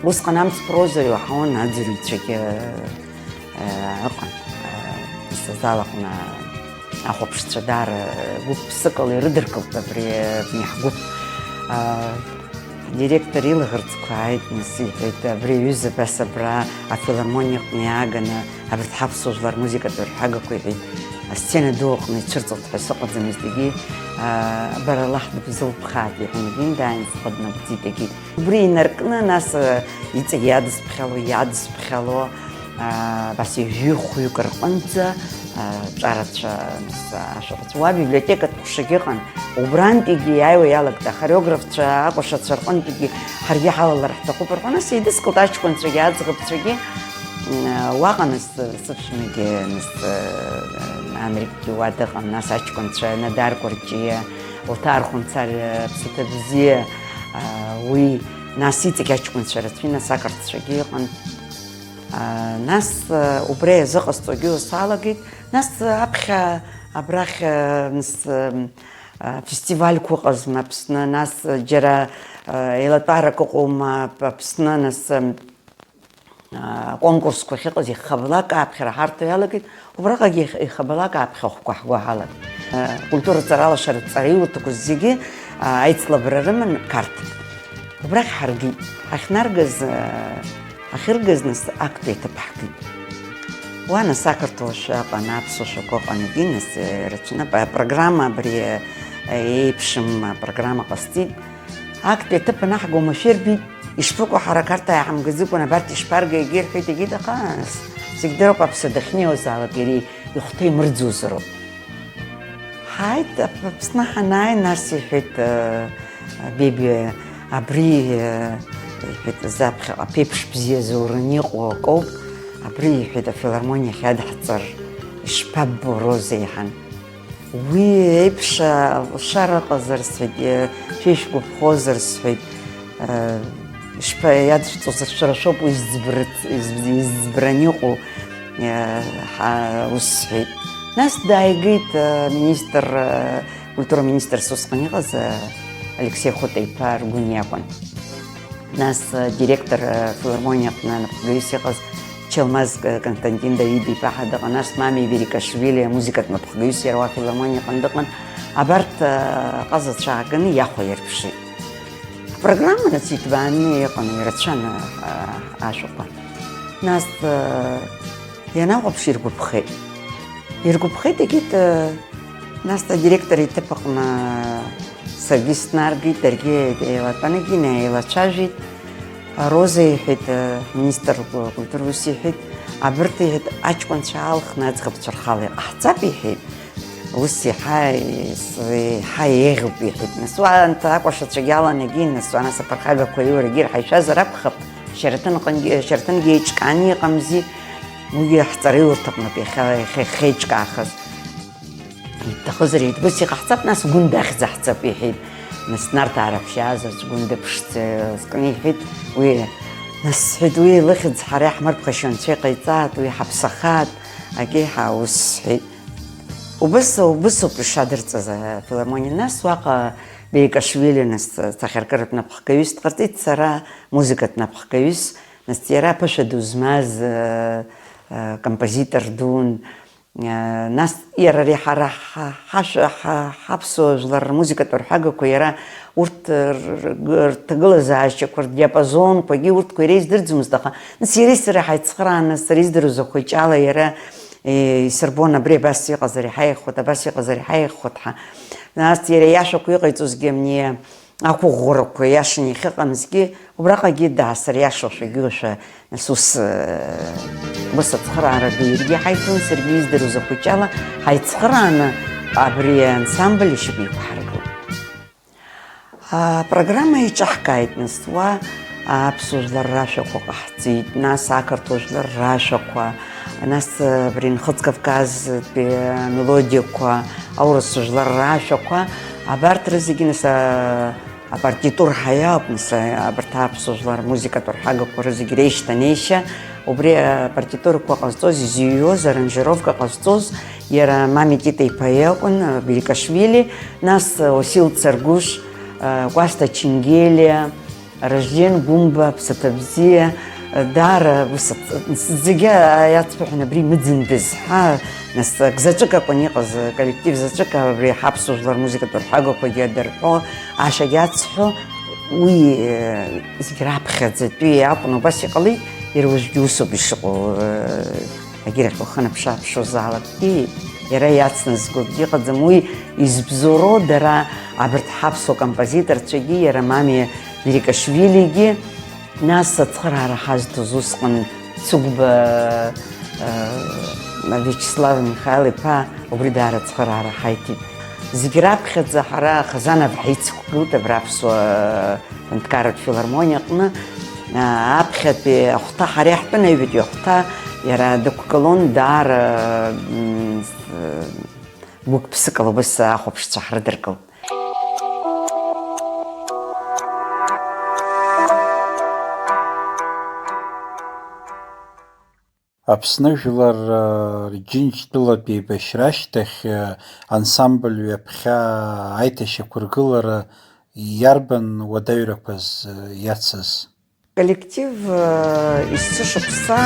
усҟан амц проза иуаҳауан аӡырҩцәагьы, а, ыҟан, а, сазалаҟны ахәаԥшцәа даара гәык-ԥсыкала ирыдыркылт абри абни ҳгәыԥ. А, директор илаӷырӡқәа ааит, нас иҳәеит, абри аҩыза абас абра афилармониаҟны иааганы абарҭ ҳаԥсуа жәлар рмузыкатә рҳәагақәа, иҳәеит, асцена ду аҟны ицәырҵуеит ҳәа сыҟаӡамызт, егьи, а, бара Аллаҳ дыбзылԥхааит, иҳәан, егьин дааин схы днагәӡит, егьи. Убри инаркны, нас, э, иҵегь иадысԥхьало, иадысԥхьало, а, абас ҩажәи хәҩык рҟынӡа, а, ҿарацәа, нас, ашәарыцәа. Уа абиблиотекатә ҟәшагьы ыҟан, убрантәигьы иааиуа иалагт, ахореографцәа, акәашацәа рҟынтәигьы ҳаргьы ҳалалар ҳҭахуп рҳәо, нас еидыскылт аҷкәынцәагьы, аӡӷабцәагьы, м, уаҟа, нас, сыԥшәмагьы, нас, э, Анрикгьы уа дыҟан, нас аҷкәынцәа, Надар Кәарҷиа, Оҭар Хәынцариа, Ԥсаҭа бзиа, а, уи, нас иҵегь аҷкәынцәа рацәаҩын, нас ақырҭцәагьы ыҟан. А, нас, а, убра иазыҟасҵогьы салагеит. Нас, а, аԥхьа абрахь, а, нас, а, Фестивальқәа ыҟазма Аԥсны, нас џьара еилатәарак ыҟоума Аԥсны, нас конкурсқәа ахьыҟаз ихабалак ааԥхьара ҳарҭо иалагеит, убраҟагьы ихабалак ааԥхьахәқәа ҳгәаҳалан. Акультура ҵаралашара ҵараиурҭақәа зегьы аицлабра рыман Қарҭ. Убрахь ҳаргеит, ҳахьнаргаз, ҳахьыргаз нас актәи аҭыԥ ҳгеит. Уа нас ақырҭуа шәа ыҟан, аԥсуа шәақәа ыҟан, егьи нас ирацәаны апрограмма абри еиԥшым апрограмма ҟасҵеит. Актәи аҭыԥ анаҳго машәырбит, ишԥыкәу ҳара Қарҭ ааиҳамгаӡакәан абарҭ ишԥаргеи, егьи рҳәеит, егьи дахааныс. Зегь дыруп аԥсы дахьнеиуазаалак иара ихәҭа имырӡозароуп. Ҳааит, Аԥсны ҳанааи, нас иҳәеит, Бебиа, абри, иҳәеит, заԥхьаҟа аԥеиԥш бзиа зураны иҟоу акоуп, абри, иҳәеит, афилармониа ахь иадҳҵар ишԥаббо, Роза, иҳәан. Уи еиԥш алшара ыҟазар сҳәеит, шәишәгәаԥхозар сҳәеит, ишԥа-, иадышәҵозар, шәара шәоуп уи изӡбрац-, из-, изӡбраны иҟоу, ҳа-, ус сҳәеит. Нас дааигеит, аминистр, акультура министрс усҟан иҟаз, Алексеи Хәыта-иԥа Аргәын иакәын. Нас, э, директор, э, филармониа аҟны анапхгаҩыс иҟаз Чалмаз, э, Константин Давид-иԥа ҳәа дыҟан, нас Мами Верикашвили амузыкатә напхгаҩыс иара уа афилармониа аҟны дыҟан. Абарҭ, э, аҟазацәа ааганы иахәаирԥшит. Апрограммаҿ иҭбааны иҟан, ирацәан, э, ашәақәа. Нас, э, ианахәаԥш иргәаԥхеит. Иргәаԥхеит, егьит, э, Нас адиректор иҭыԥ аҟны саргьы снаргеит, даргьы еилатәаны егьи инаилацәажәеит. Роза иҳәеит, э, министр культура ус иҳәеит, абарҭ, иҳәеит, аҷкәынцәа аалхны аӡӷабцәа рхала иҟаҳҵап, иҳәеит. Ус иаҳа, еиҳа еиӷьуп, иҳәеит. Нас уа анҭ акәашацәагьы алан егьи, нас уа нас аԥырхагақәа аиурагьы ирҳаишәазар акәхап, Шьараҭын аҟынгьы, Шьараҭынгьы еиҿкааны иҟамзи, уигьы ҳҵараиурҭаҟнытә иахьа, иахьа, иахьеиҿкаахаз. Иҭахызар, иҭахызар, ус иҟаҳҵап, нас Гәында ахьӡ аҳҵап, иҳәеит. Нас Нарҭаа раҳәшьа аазаҵә Гәында ԥшӡа зкны иҳәеит, уи, нас сҳәеит, уи лыхьӡ ҳара иаҳмырԥхашьо анцәа иҟаиҵаат, уи ҳаԥсахаат, акеиҳа аус сҳәеит. Убыс, убысоуп ишадырҵаз афилармониа. Нас уаҟа Берикашвили, нас, сахьаркыратә напхгаҩыс дҟарҵеит, сара музыкатә напхгаҩыс, нас иара аԥышәа ду змаз, э, э, композитор дуун. Нас иара ари ҳара ҳа-, ҳашәа-, ҳа-, ҳаԥсуа жәлар рмузыкатә рҳәагақәа иара урҭ р-, р-, рҭагылазаашьақәа, рдиапазонқәагьы урҭқәа иара издырӡомызт, аха, нас иареи сареи ҳаицхырааны, сара издыруаз ахәыҷала иара, е, исырбон, абри абас иҟазар иҳаиӷьхоит, абас иҟазар иҳаиӷьхоит ҳәа. Нас иара иашәақәа иҟаиҵозгьы амни Ақәыӷәӷәарақәа иашан иахьыҟамзгьы, убраҟагьы даасыриашошәагьы уашәа, нас ус, э, убас ацхыраара ду иаргьы ҳаиҭон, саргьы издыруаз ахәыҷала ҳаицхырааны абри ансамбль ишьапы иқәҳаргылт. Апрограмма еиҿаҳкааит, нас уа аԥсуа жәлар рашәақәа ҟаҳҵеит, нас ақырҭуа жәлар рашәақәа, нас, э, абри Нхыҵ Кавказтәи амелодиақәа, аурыс жәлар рашәақәа, абарҭ рызегьы, нас, а, Апартитура ҳаиалкны са абарҭ аԥсуа жәлар рмузыкатә рҳәагақәа рызегь реишьҭанеишьа, убри апартитурақәа ҟазҵоз, изыҩуаз, аранжировка ҟазҵоз иара Мами Тита иԥа иакәын, Берикашвили, нас Уасил Царгәыш, Кәасҭа Ченгелиа, Ражден Гәымба, Ԥсаҭабзиа, даара ус, зегьы иацԥыҳәаны абри имыӡындаз ҳәа, нас, акзаҵәык акәын иҟаз, коллектив заҵәык абри ҳаԥсуа жәлар рмузыкатә рҳәагақәагьы адырҳәо, ашәагьы ацҳәо, уи, э, зегь раԥхьаӡатәи акәын, убас иҟалеит, иара уажәгьы усоуп ишыҟоу, э, агьырахь ухы анаԥшы-ааԥшуазаалакгьы, иара иацназгогьы ыҟаӡам, уи избзоуроу дара, абарҭ ҳаԥсуа композиторцәагьы, иара Мами Верикашвилигьы, нас ацхыраара ҳазҭоз усҟан Цыгәба, э, Виачеслав Михаил-иԥа, убри даара ацхыраара ҳаиҭеит. Зегь раԥхьаӡа ҳара Хазанов ҳаицықәгылт абра аԥсуа, э, ҳәынҭқарратә филармониа аҟны. Э, аԥхьатәи ахәҭа, ҳара иаҳтәын аҩбатәи ахәҭа, иара дықәгылон, даара, м, э, гәык-ԥсыкала убас ахәаԥшцәа ҳрыдыркылт. Аԥсны жәлар, э, Џьынџьтәылатә еибашьра ашьҭахь, э, ансамбль ҩаԥхьа аиҭашьақәыргылара иарбан уадаҩрақәаз, э, иацыз? Коллектив, э, есышықәса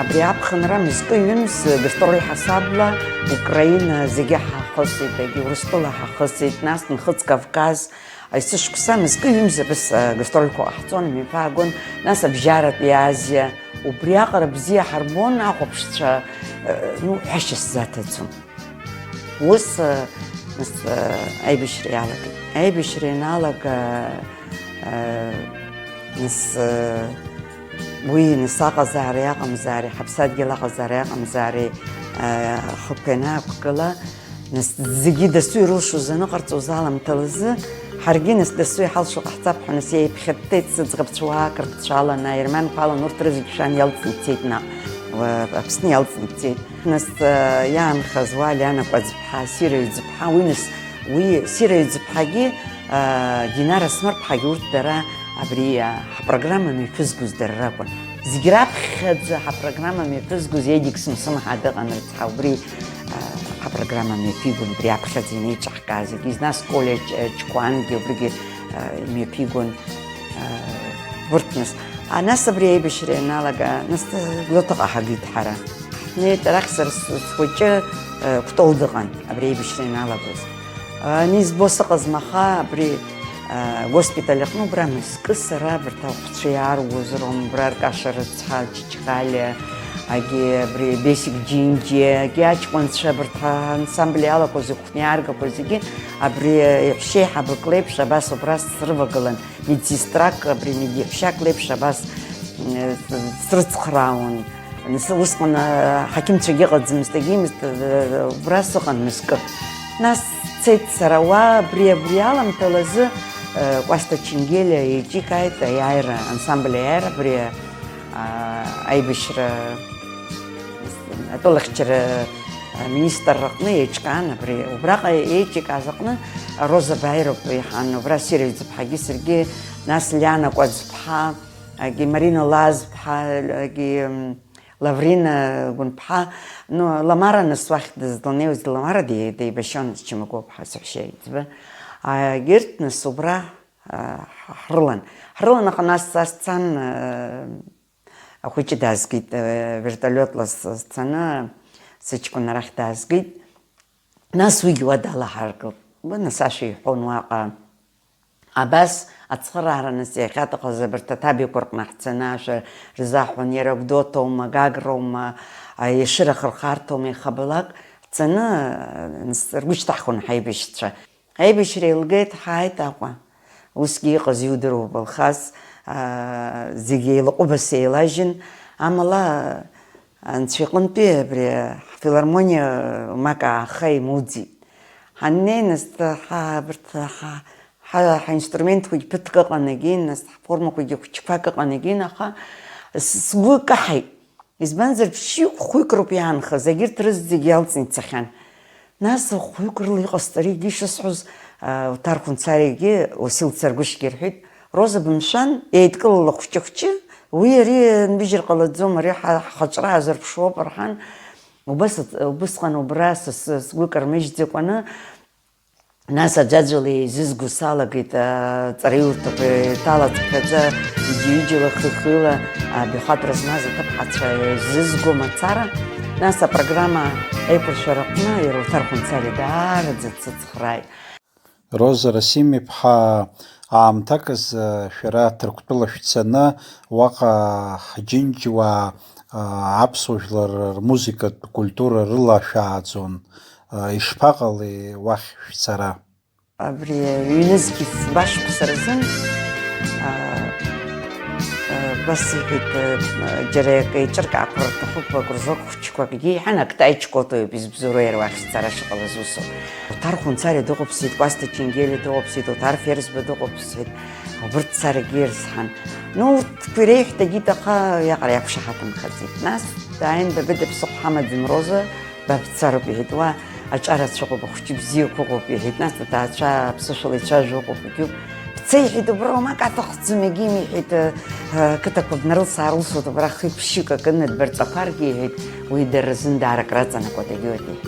абри аԥхынра мызкы-ҩымз гастроль ҳасабла Украина зегьы ҳахысит, егьи Урыстәыла ҳахысит, нас Нхыҵ Кавказ, есышықәса мызкы-ҩымз абас, э, гастрольқәа ҟаҳҵон, имҩаԥаагон, нас Абжьаратәи Азиа. Убриаҟара бзиа ҳарбон ахәаԥшцәа, э, ну, ҳәашьа сзаҭаӡом. Ус, э, нас, э, аибашьра иалагеит. Аибашьра ианалага, э, нас, э, уи нас аҟазаара иаҟамзаари, ҳаԥсадгьыл аҟазаара иаҟамзаари, э, ахықәкы ианаақәгыла, нас зегьы дасу ирылшоз аныҟарҵоз аламҭалазы, ҳаргьы нас дасу иҳалшо ҟаҳҵап ҳәа, нас иааиԥхьыттеит сыӡӷабцәа уаа Қырҭцәалан, аерманқәа алан, урҭ рызегь шәан иалҵны ицеит наҟ, уа, Аԥсны иалҵны ицеит. Нас, э, иаанхаз уа Лиана Кәаӡԥҳа, Сира Ҩӡыԥҳа, уи нас, уи Сира Ҩӡыԥҳагьы, э, Динара Смырԥҳагьы урҭ дара абри, э, ҳпрограмма мҩаԥызгоз дара ракәын. Зегь раԥхьаӡа ҳапрограмма мҩаԥызгоз Едик Сымсымҳа дыҟан рыцҳа, убри, э, ҳапрограмма мҩаԥигон, убри аԥхьаӡа инеиҿаҳкааз, егьи нас Колиа Ч-, Чкәангьы убригьы, э, имҩаԥигон, э, урҭ нас. А, нас абри аибашьра ианалага, нас, э, Гәдоуҭаҟа ҳагеит ҳара. Ҳнеит арахь сара с-, схәыҷы, э, Кәтол дыҟан, абри аибашьра ианалагоз. Ани збо сыҟазма аха, абри, а, госпиталь аҟны убра мызкы сара абарҭ ахәцәа иааргоз роума, убра Аркаша рыцҳа, Чачхалиа, агьи абри Бесик Џьынџьиа, агьи аҷкәынцәа абарҭ аансамбль иалақәоз, ихәны иааргақәоз зегьы абри иаҳәшьеиҳабык леиԥш абас убра срывагылан. Медсестрак, абри медиаҳәшьак леиԥш абас, м, срыцхраауан. Нас усҟан, а, ҳақьымцәагьы ыҟаӡамызт, егьимызт, а, убра сыҟан мызкы. Нас сцеит сара уа, абри, абри аламҭалазы, а, Кәасҭа Ченгелиа еиҿикааит аиааира, ансамбль аиааира, абри, а, аибашьра, атәылахьчара, а, министрраҟны еиҿкаан, абри, убраҟа еиҿикааз аҟны Роза Баиров иҳан, убра Сириа Ӡыԥҳагьы саргьы, нас Лиана Кәаӡ ԥҳа, агьи Марина Лаз-ԥҳа, агьи, м, Лаврина Гәынԥҳа, ну, Ламара нас уахь дызланеиуаз, Ламара ди-, деибашьуан, Чамагәа-ԥҳа саҳәшьа еиҵбы. Агьырҭ нас убра, а, ҳ-, ҳрылан. Ҳрылан, аха нас са сцан, а, ахәыҷы даазгеит, а, вертолиотла с-, сцаны, сыҷкәын арахь даазгеит. Нас уигьы уа далаҳаргылт. Уи нас ашәа иҳәон уаҟа. Абас ацхыраара нас иахьаҭахыз абарҭ аҭабиақәа рҟны ҳцаны ашәа рзаҳәон, иара Гәдоуҭоума, Гагроума, а, Ешыра Хырхарҭоума, ихабалак ҳцаны, а, нас ргәы шьҭаҳхон ҳаибашьцәа. Аибашьра еилгеит, ҳааит Аҟәа. Усгьы иҟаз иудыруа Алхас, а, зегьы еилаҟәыбаса еилажьын, амала, Анцәа иҟынтәи абри ҳфилармониа умак ааха имуӡеит. Ҳаннеи, нас, ҳа, абарҭ, ҳа, ҳа, ҳаинструментқәагь ԥыҭк ыҟан егьин, нас, ҳформақәагьы хәыҷқәак ыҟан егьин, аха с-, сгәы каҳаит. Избанзар, ԥшьҩык, хәҩык роуп иаанхаз, егьырҭ рызегь иалҵны ицахьан. Нас хәҩык рыла иҟасҵаригьы шысҳәоз, а, Оҭар Хәынцариагьы Уасил Царгәышьгьы рҳәеит, Роза, бымшәан, еидкылала хәҷы-хәҷы, уи ари нбыжьыр ҟалаӡом, ари ҳа-, ҳхаҿра аазырԥшуоуп, рҳәан, убас, убысҟан убра са, са сгәы кармыжьӡакәаны, нас аӡәаӡәала еизызго салагеит, аҵараиурҭақәа еиҭалацәҟьаӡа, ҩыџьа-ҩыџьала, хы-хыла, абаҩхатәра змаз аҭыԥҳацәа еизызго мацара, нас апрограмма аиқәыршәараҟны иара Оҭар Хәынцариа даараӡа дсыцхрааит. Роза Расим-иԥҳа, аамҭак азы шәара Ҭырқәтәыла шәцаны, уаҟа ҳџьынџьуаа, а, аԥсуа жәлар рмузыкатә культура рылашәааӡон. А, ишԥаҟалеи уахь шәцара? Абри ҩнызқь фба шықәса рзын, а, а, убас иҳәеит, а, џьара акы еиҿыркаақәар рҭахуп, акружок хәыҷқәакгьы, иҳан, актаи чкотои ауп изыбзоуроу иара уахь сцара шыҟалаз усоуп. Оҭар Хәынцариа дыҟоуп сҳәеит, Кәасҭа Ченгелиа дыҟоуп сҳәеит, Оҭар Ферзба дыҟоуп сҳәеит, убырҭ саргьы ирсҳан. Ну, урҭқәа иреиҳәҭагьы иҭаха, иаҟара иақәшаҳаҭымхаӡеит. Нас дааин, Бабыда ԥсыхәа ҳамаӡам, Роза, ба бцароуп, иҳәеит, уа аҿарацәа ыҟоуп, ахәыҷы бзиақәа ыҟоуп, иҳәеит, нас аҭаацәа аԥсышәала ицәажәо ыҟоуп, егьуп, Сеиҳәеит, убра уамак аҭахӡам, егьимиҳәеит, э, э, қыҭақәа бнарылс-аарылсуеит, убра хҩык-ԥшьҩык акы ныдбарҵақәаргьы, иҳәеит, уи дара рзын даара акраҵанакуеит, егьиуеит, иҳәеит.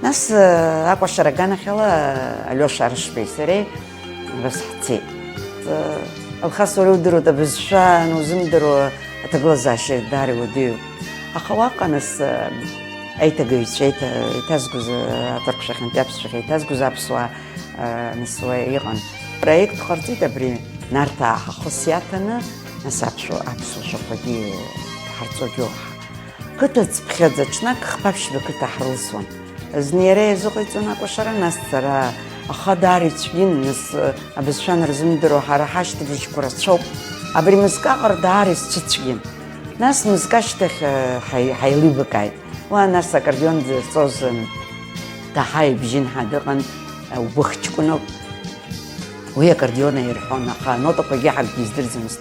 Нас, э, акәашара аганахьала, э, Алиоша Арышбеи сареи абас ҳцеит. Э, Алхас, уара иудыруеит, абызшәа анузымдыруа аҭагылазаашьа даара иуадаҩуп. Аха уаҟа, нас, э, аиҭагаҩцәа еиҭа-, еиҭазгоз, э, аҭырқәшәахьантәи аԥсшәахьа еиҭазгоз аԥсуаа, э, нас уа иҟан. Проект ҟарҵеит абри Нарҭаа ҳахыс иаҭаны, нас аԥсуа, аԥсуа шәҟәқәагьы ҳарҵогьы уаҳа. Қыҭа цыԥхьаӡа ҽнак хԥа-ԥшьба қыҭа ҳрылсуан. Зны иара иазыҟаиҵон акәашара, нас сара, аха даара ицәгьан, нас, э, абызшәа анырзымдыруа ҳара ҳашьҭыбжьқәа рацәоуп. Абри мызкы аҟара даара исцәыцәгьан. Нас мызкы ашьҭахь, э, ҳаи-, ҳаилибакааит. Уа, нас, аккордеон дзырҵоз, м, Таҳа ибжьы нҳа дыҟан, э, убыхҷкәыноуп. Уи аккордеон аирҳәон, аха анотақәагьы ҳаргьы издырӡомызт.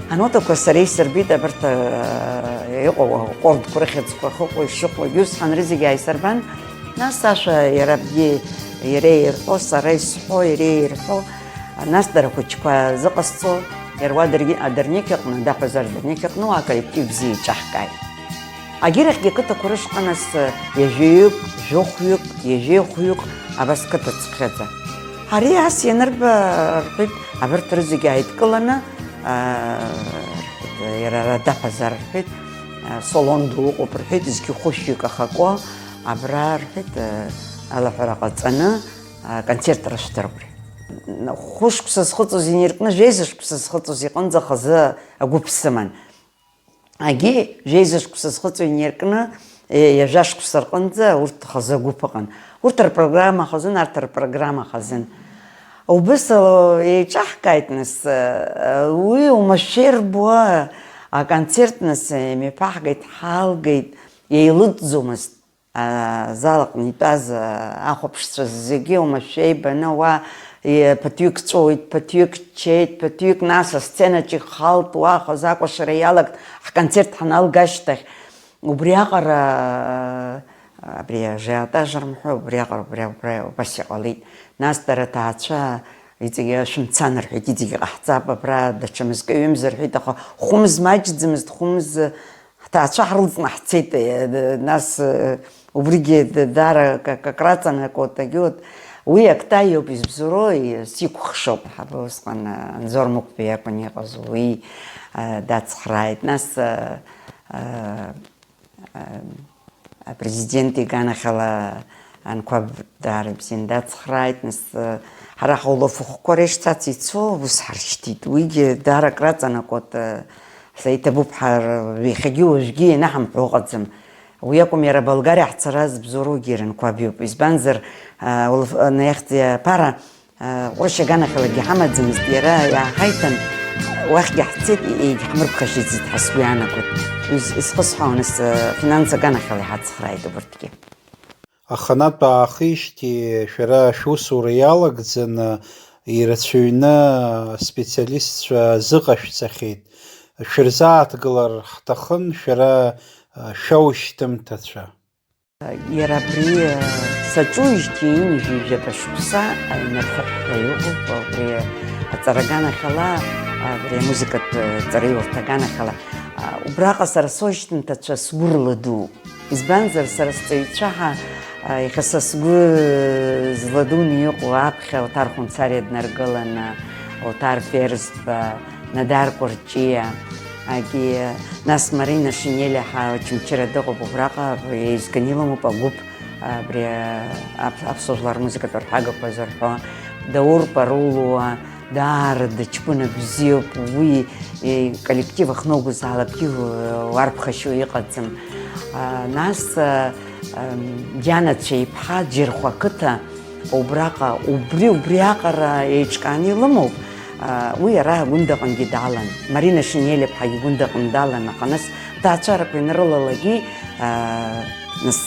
Анотақәа сара исырбеит, абарҭ, э, иҟоу аккордқәа рыхьӡқәа ахьыҟоу, ишыҟоугьы усҟан рызегьы ааисырбан. Нас ашәа иара абгьы, иара ирҳәо, сара исҳәо, иара ирҳәо, нас дара ахәыҷқәа зыҟасҵо, иара уа адыргьы-, адырнеқь аҟны, Адаԥазар адырнеқь аҟны уа аколлектив бзиа иҿаҳкааит. Агьырахьгьы ақыҭақәа рышҟа нас ҩажәаҩык, жәохәҩык, ҩажәеи хәҩык абас қыҭа цыԥхьаӡа. Ари ас ианырба, рҳәеит, абарҭ рызегьы ааидкыланы, аа, рҳәеит, иара ара Адаԥазар, рҳәеит, аа, салон ду ыҟоуп, рҳәеит, зқьы хәышәҩык ахаку, абра, рҳәеит, аа, алаҳәара ҟаҵаны, аа, концерт рышәҭар убри. Хәышықәса зхыҵуаз инаркны, жәеиза шықәса зхыҵуаз иҟынӡа хазы агәыԥ сыман. Агьи жәеиза шықәса зхыҵуа инаркны, е, ҩажәа шықәса рҟынӡа урҭ хазы агәыԥ ыҟан. Урҭ рпрограмма хазын, арҭ рпрограмма хазын. Убыс ала еиҿаҳкааит нас, э, уи оумашәа ирбо аконцерт нас, э, имҩаԥаҳгеит, ҳалгеит, еилыҵӡомызт. Азал аҟны итәаз, а, ахәаԥшцәа зегьы оумашәа ибаны уа, и-, ԥыҭҩык ҵәыуеит, ԥыҭҩык ччеит, ԥыҭҩык нас асценаҿ ихалт, уа хазы акәашара иалагт, ҳконцерт ҳаналга ашьҭахь. Убриаҟара, а, абри ажиотаж рымҳәо, убриаҟара, убри, убри убас иҟалеит. Нас дара аҭаацәа иҵегьы шәымцан рҳәеит, иҵегьы ҟаҳҵап, абра даҽа мызкы ҩымз рҳәеит, аха хәымз маҷӡамызт, хәымз Ҳҭаацәа ҳрылҵны ҳцеит, э, нас, э, убригьы д-, даара к-, к-, краҵанакуа, вот, уи актаиоуп избзоуроу, и-, сикәыхшоуп, ҳаб усҟан, э, Анзор Мықәба иакәын иҟаз, уи, э, дацхрааит. Нас, э, э, э, апрезидент иганахьала Анқәаб даара ибзианы дацхрааит, нас, э, ҳара ҳаулафахәқәа рышьҭац ицо ус ҳаршьҭит. Уигьы даара акраҵанакуеит, э, ҳзеиҭабуп, ҳар-, иахьагьы уажәгьы ианаҳамҳәо ыҟаӡам. Уи акәым, иара Болгариа ҳцара збзоуроугьы Анқәаб иоуп. Избанзар, э, улаф-, э, наиахьӡи аԥара, э, Ҟәрышь аганахьалагьы ҳамаӡамызт, иара иааҳаиҭан, уахьгьы ҳцеит, егьҳмырԥхашьаӡеит ҳәа сгәы иаанагоит. Уи з-, исхысҳәаауан, ес, э, финанс аганахьала иҳацхрааит убырҭгьы. Аханатә аахижьҭеи шәара шәусура иалагӡаны ирацәаҩны аспециалистцәа азыҟашәҵахьеит. Шәырзааҭгылар ҳҭахын шәара шәаушьҭымҭацәа. Иара абри саҿуижьҭеи ҩынҩажәи жәаба шықәса инархыҳәҳәо иҟоуп, убри аҵара аганахьала, абри амузыкатә ҵараиурҭа аганахьала. Убраҟа сара соушьҭымҭацәа сгәы рладууп. Избанзар, сара сҵаҩцәа ҳа, а, иахьа са сгәы зладуны иҟоу аԥхьа Оҭар Хәымцариа днаргыланы, Оҭар Ферзба, Нодар Кәырҷиа, агьи, нас Марина Шинелиа ҳа Очамчыра дыҟоуп, убраҟа еизганы илымоуп агәыԥ, абри, а, аԥ-, аԥсуа жәлар рмузыкатә арҳәагақәа зырҳәо, Даур Парулуа, Даара дыҷкәына бзиоуп, уи, е, коллектив ахьноугозаалак, иу-, уарԥхашьо иҟаӡам. А, нас, а, ам, Диана Цәеиԥҳа, Џьырхәа ақыҭа, убраҟа, убри, убри аҟара еиҿкааны илымоуп. А, уи иара Гәындаҟангьы далан, Марина Шинелиаԥҳагьы Гәындаҟан далан, аха нас ҭаацәарақәа ианрылалагьы, а, нас,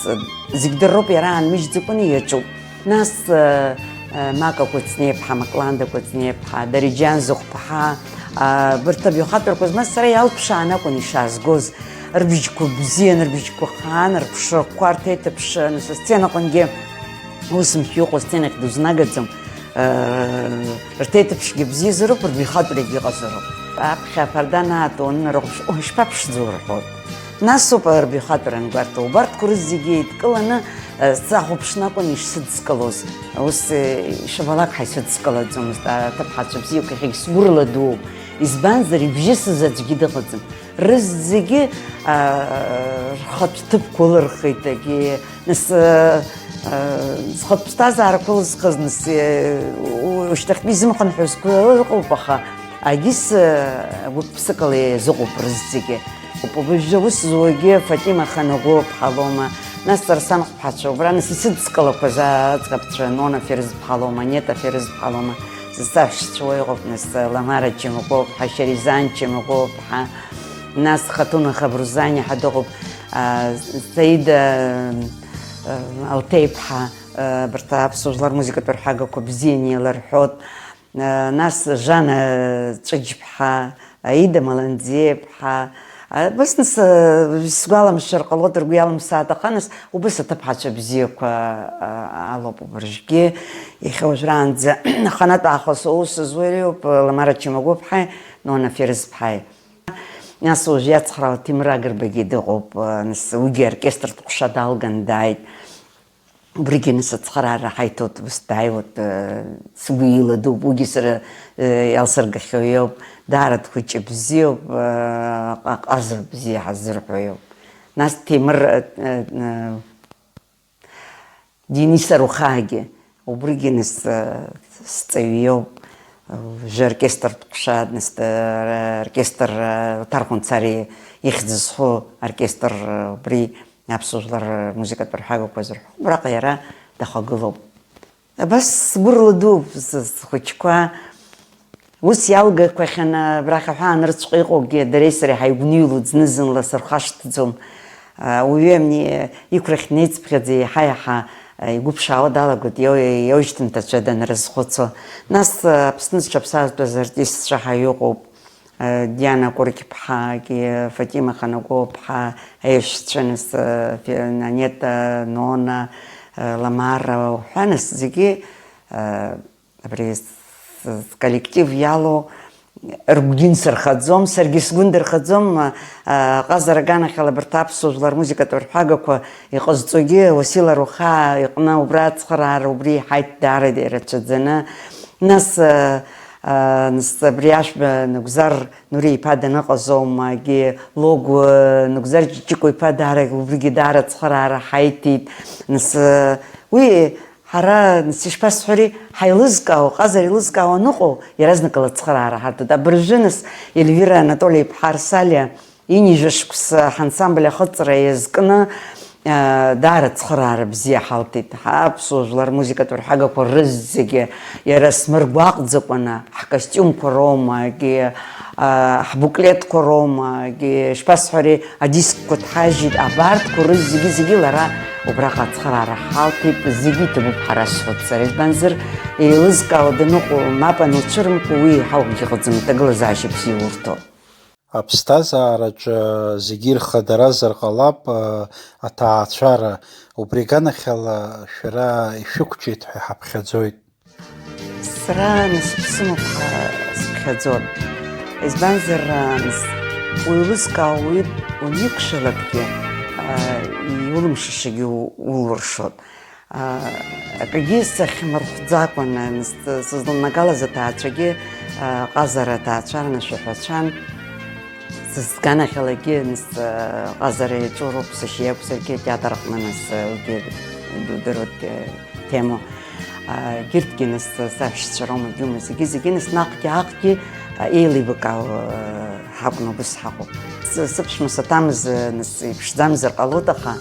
зегь дырроуп, иара аанмыжьӡакәаны иаҿуп. Нас, э, э, Мака Кәыҵниаԥҳа, Макланда Кәыҵниаԥҳа, Дариџьан Зыхәԥҳа, а, абарҭ абаҩхатәрақәа змаз сара иалԥшаан акәын ишаазгоз. Рыбжьқәа бзиан, рыбжьқәа хаан, рыԥшрақәа рҭеиҭыԥшран, са сценаҟынгьы ус мшәа иҟоу асценахь дузнагаӡом. Рҭеиҭыԥшгьы бзиазароуп, рбаҩхатәрагьы ыҟазароуп. Аԥхьа аԥарда анаатуа, анынарыхәаԥш, ой, ишԥаԥшӡоу рҳәоит. Нас ауп рбаҩхатәра ангәарҭо. Убарҭқәа рызегьы еидкыланы, сахәаԥшны акәын ишсыдскылоз. Ус, ишабалак ҳәа исыдскылаӡомызт, аҭыԥҳацәа бзиақәа иахьагь сгәырла дууп. Избанзар, ибжьысыз аӡәгьы дыҟаӡам. Рызегьы, аа, рхатә ҭыԥқәа ылырхит, егьи, нас, аа, зхатә ԥсҭазаарақәа ылызхыз, нас, е, у-, ушьҭахьтәи изымхынҳәызқәа ыҟоуп, аха агьыс, аа, гәык-ԥсыкала иазыҟоуп рызегьы. Уажәы аус зуагьы Фатима Ханагәыԥҳа лоума, нас сара санхәԥҳацәа убра, нас исыдскылақәаз аӡӷабцәа Нона Ферызԥҳа лоума, Нета Ферызԥҳа лоума, сасцәа уа иҟоуп, нас Ламара Чамагәыԥҳа, Шьаризан Чамагәыԥҳа, нас Хатуна Хабрузани ҳәа дыҟоуп, а, Саида, а, Алҭеиԥҳа, а, абарҭ аԥсуа жәлар рмузыкатә арҳәагақәа бзианы еиларҳәоит, а, нас Жана Ҵәыџьԥҳа, Аида Маланӡеиԥҳа, а, абас нас, а, сгәаламшәар ҟалоит, ргәы иалымсааит, аха нас убас аҭыԥҳацәа бзиақәа, а, алоуп убыржәгьы, иахьа уажәраанӡа аханатә аахыс аус зуа иоуп, Ламара Чамагәыԥҳаи Нона Ферызԥҳаи. Нас уажә иацхраауа Ҭемыр Агрбагьы дыҟоуп, нас уигьы аоркестртә ҟәша далган дааит. Убригьы нас ацхыраара ҳаиҭоит, ус дааиуеит, сгәы иладуп, уигьы сара иалсыргахьоу иоуп, даара дхәыҷы бзиоуп, ҟаза бзиа ҳазырҳәо иоуп. Нас Ҭемыр, Денис Арухаагьы, убригьы нас, сҵаҩы иоуп, уажәы оркестртә ҟәша, нас, оркестр, Оҭар Хәынцариа ихьӡ зху оркестр, убри аԥсуа жәлар рмузыкатә рҳәагақәа зырҳәо, убраҟа иара дахагылоуп. Абас сгәырла дууп, схәыҷқәа. Ус иалгақәахьан, абрахь аҳәаанырцәҟа иҟоугьы дареи сареи ҳаигәныҩлоит, зны-зынла сырхашҭӡом. Ауаҩы амни иқәрахь днеиҵԥхьаӡа еиҳа-еиҳа игәы ԥшаауа далагоит, иоу-, иоужьҭымҭацәа данрызхәыцуа. Нас Аԥсны зҽаԥсазтәыз артистцәа ҳаҩыҟоуп. Диана Кәырқьԥҳагьы, Фатима Ханагәыԥҳа, аиҳәшьцәа, нас, Фе-, Анета, Нона, Ламара уҳәа, нас зегьы, Абри с-, с-, сколлектив иалоу ргәгьы нсырхаӡом, саргьы сгәы ндырхаӡом, а, ҟазара аганахьала абарҭ аԥсуа жәлар рмузыкатә рҳәагақәа иҟазҵогьы Уасил Арухаа иҟны убра ацхыраара убри иҳаит даара ирацәаӡаны. Нас, а, а, нас абри Ашәба Нугзар Нури-иԥа даныҟаз аума, егьи Логә, а, Нугзар Ҷыҷыкәа-иԥа даара, убригьы даара ацхыраара ҳаиҭеит. Нас, а, уи Ҳара, нас, ишԥасҳәари, ҳаилызкаауа, ҟазара еилызкаауа аныҟоу, иаразнакала ацхыраара ҳарҭоит. Абыржәы, нас, Ельвира Анатоли-иԥҳа Арсалиа инижәа шықәса ҳансамбль ахыҵра иазкны, аа, даара ацхыраара бзиа ҳалҭеит. Ҳаԥсуа жәлар рмузыкатә рҳәагақәа рызегьы иара смыргәаҟӡакәаны, ҳкостиумқәа роума, егьи, аа, ҳбуклетқәа роума, егьи, ишԥасҳәари, адискқәа ҭҳажьит, абарҭқәа рызегьы-зегьы лара убраҟа ацхыраара ҳалҭеит, зегьы иҭабуп ҳара шҳәоит сара, избанзар, еилызкаауа даныҟоу, мап ануцәырымкуа, уи еиҳа акгьы ыҟаӡам, аҭагылазаашьа бзиа урҭо. Аԥсҭазаараҿы зегьы ирхадаразар ҟалап, аҭаацәара, убри аганахьала шәара ишәықәҿиеит ҳәа ҳаԥхьаӡоит. Сара насыԥ сымоуп ҳәа сыԥхьаӡон. Избанзар, нас, уеилызкаауеит, уаникәшалакгьы, а, иулымшашагьы у-, улуршот. А, акгьы сахьмырхәӡакәан, нас, сызланагалаз аҭаацәагьы, а, ҟазара аҭаацәан, ашәаҳәацәан. Сызганахьалагьы, нас, ҟазара иаҿу роуп, сашьа иакәзаргьы, атеатр аҟны, нас, уигьы дудыруеит, Ҭемо. Егьырҭгьы, нас, саҳәшьцәа роума, џьума, зегьы-зегьы, нас, наҟгьы-ааҟгьы, еилибакаау ҳакәны убыс ҳаҟоуп. Сы-, сыԥшәма саҭамыз, нас, иԥшӡамзар ҟалоит, аха,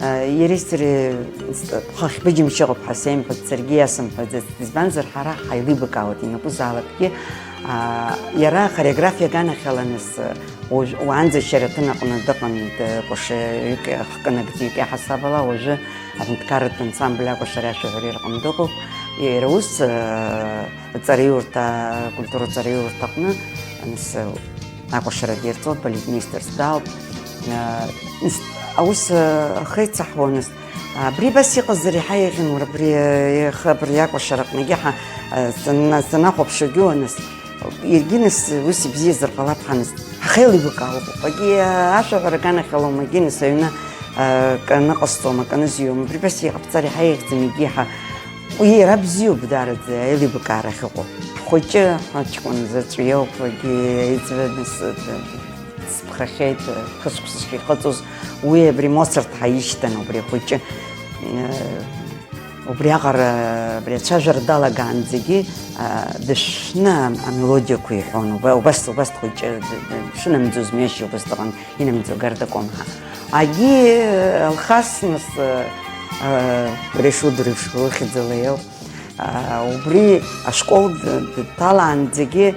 иареи сареи, нас, ԥхахьба џьымшь ыҟоуп ҳәа сеимҳәац, саргьы иасымҳәаӡацт, избанзар, ҳара ҳаилибакаауеит, ианакәызаалакгьы, Аа, иара ахореографиа аганахьала, нас, уажә, уаанӡа Шьараҭын аҟны дыҟан, д-, кәашаҩык, хкы нагӡаҩык иаҳасабала, уажәы аҳәынҭқарратә ансамбль акәашареи ашәаҳәареи рҟны дыҟоуп. Иара ус, аа, аҵараиурҭа, акультура аҵараиурҭа аҟны, нас, акәашарагьы ирҵоит, балетмеистерс далоуп. Аа, нас, аус, аа, ахеицаҳуа, нас, Абри абас иҟазар иаҳа еиӷьын, уара, абри, э, ихы абри акәашара аҟныгьы ҳа, э, сана-, санахәаԥшуагьы уаныс, иаргьы нас ус ибзиазар ҟалап ҳаныс, ҳахеилибакаауп. Акгьы, э, ашәаҳәара аганахьала умагьы нас аҩны, э, акы аныҟасҵом, акы анызиуам. Абри абас иҟабҵар иаҳа еиӷьӡам, егьи ҳа, уи иара бзиоуп, даараӡа аилибакаара ахьыҟоу. Ҳхәыҷы, ҳаҷкәын заҵә иоуп, егьи аиҵбы нас, э, Сԥхахьеит, хышықәсашьа ихыҵуаз, уи абри Моцарт ҳаишьҭан, убри ахәыҷы, э, убриаҟара, абри ацәажәара далагаанӡагьы, а, дышәны амелодиақәа иҳәон, уба-, убас, убас дхәыҷы, д-, д-, дшынамӡоз мҩашьо убас дыҟан, инамӡо гардаком ҳәа. Агьи, э, Алхас нас, э, э, Решуд Решуд лыхьӡала иоуп. Аа, убри ашкол д-, дҭалаанӡагьы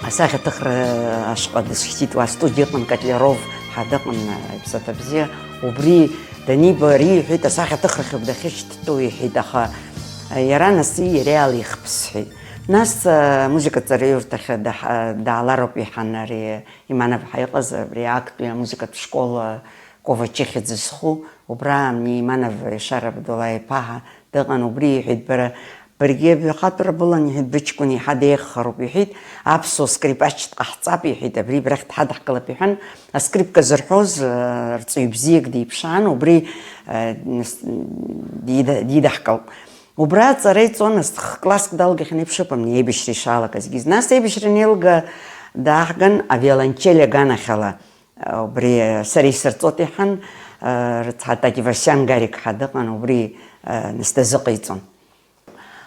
асахьаҭыхра ашҟа дысшьҭит, уа астудиа ыҟан, Котляров ҳәа дыҟан, иԥсаҭа бзиа. Убри даниба, ари иҳәеит, асахьаҭыхрахьоуп дахьышьҭтәу, иҳәеит, аха иара нас ииреи ала ихԥысҳәеит. Нас, а, амузыкаҵараиурҭахь даҳ-, даалароуп иҳан ари Иманов ҳәа иҟаз, абри актәи амузыкатә школ, а, Ковач ихьӡ зху, убра Иманов Ешар Абдулла-иԥа ҳәа дыҟан, убри иҳәеит, бара, баргьы абаҩхатәра былан, иҳәеит, быҷкәын иҳа деиӷьхароуп, иҳәеит, аԥсуа скрипач дҟаҳҵап, иҳәеит, абри абрахь дҳадаҳкылап, иҳәан, аскрипка зырҳәоз, э, рҵаҩы бзиак диԥшаан, убри, э, нас, дида-, дидаҳкылт. Убра аҵара иҵон, нас х-, класск далгахьан еиԥш ыҟамни, аибашьра ишалагазгьы. Нас аибашьра анеилга дааҳган, авиолончель аганахьала, Убри сара исырҵоит иҳан, рыцҳа Таки Васиан Гарик ҳәа дыҟан, убри, нас дазыҟаиҵон.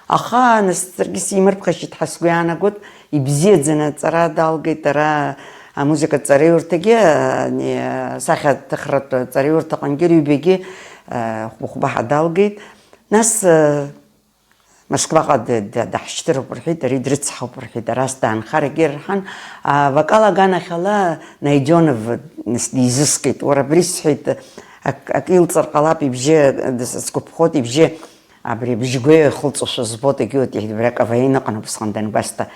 Аха, нас, саргьы симырԥхашьеит ҳәа сгәы иаанагоит, ибзиаӡаны аҵара далгеит, ара амузыкатә ҵараиурҭагьы, ани, асахьаҭыхратә ҵараиурҭаҟынгьы рыҩбагьы, хәба-хәба ҳәа далгеит. Нас, Москваҟа д-, д-, даҳшьҭыроуп рҳәеит, ари дрыцҳауп рҳәеит, арас даанхарагьы рҳәан, авокал аганахьала Найденов, нас, дизыскит. Уара, абри, сҳәеит, ак-, акы илҵыр ҟалап, ибжьы, д-, сгәаԥхоит, ибжьы абри абжьгәеиа ихылҵошәа збоит, егьиуеит, иҳәеит, абри акаваин ыҟан убысҟан дангәасҭа.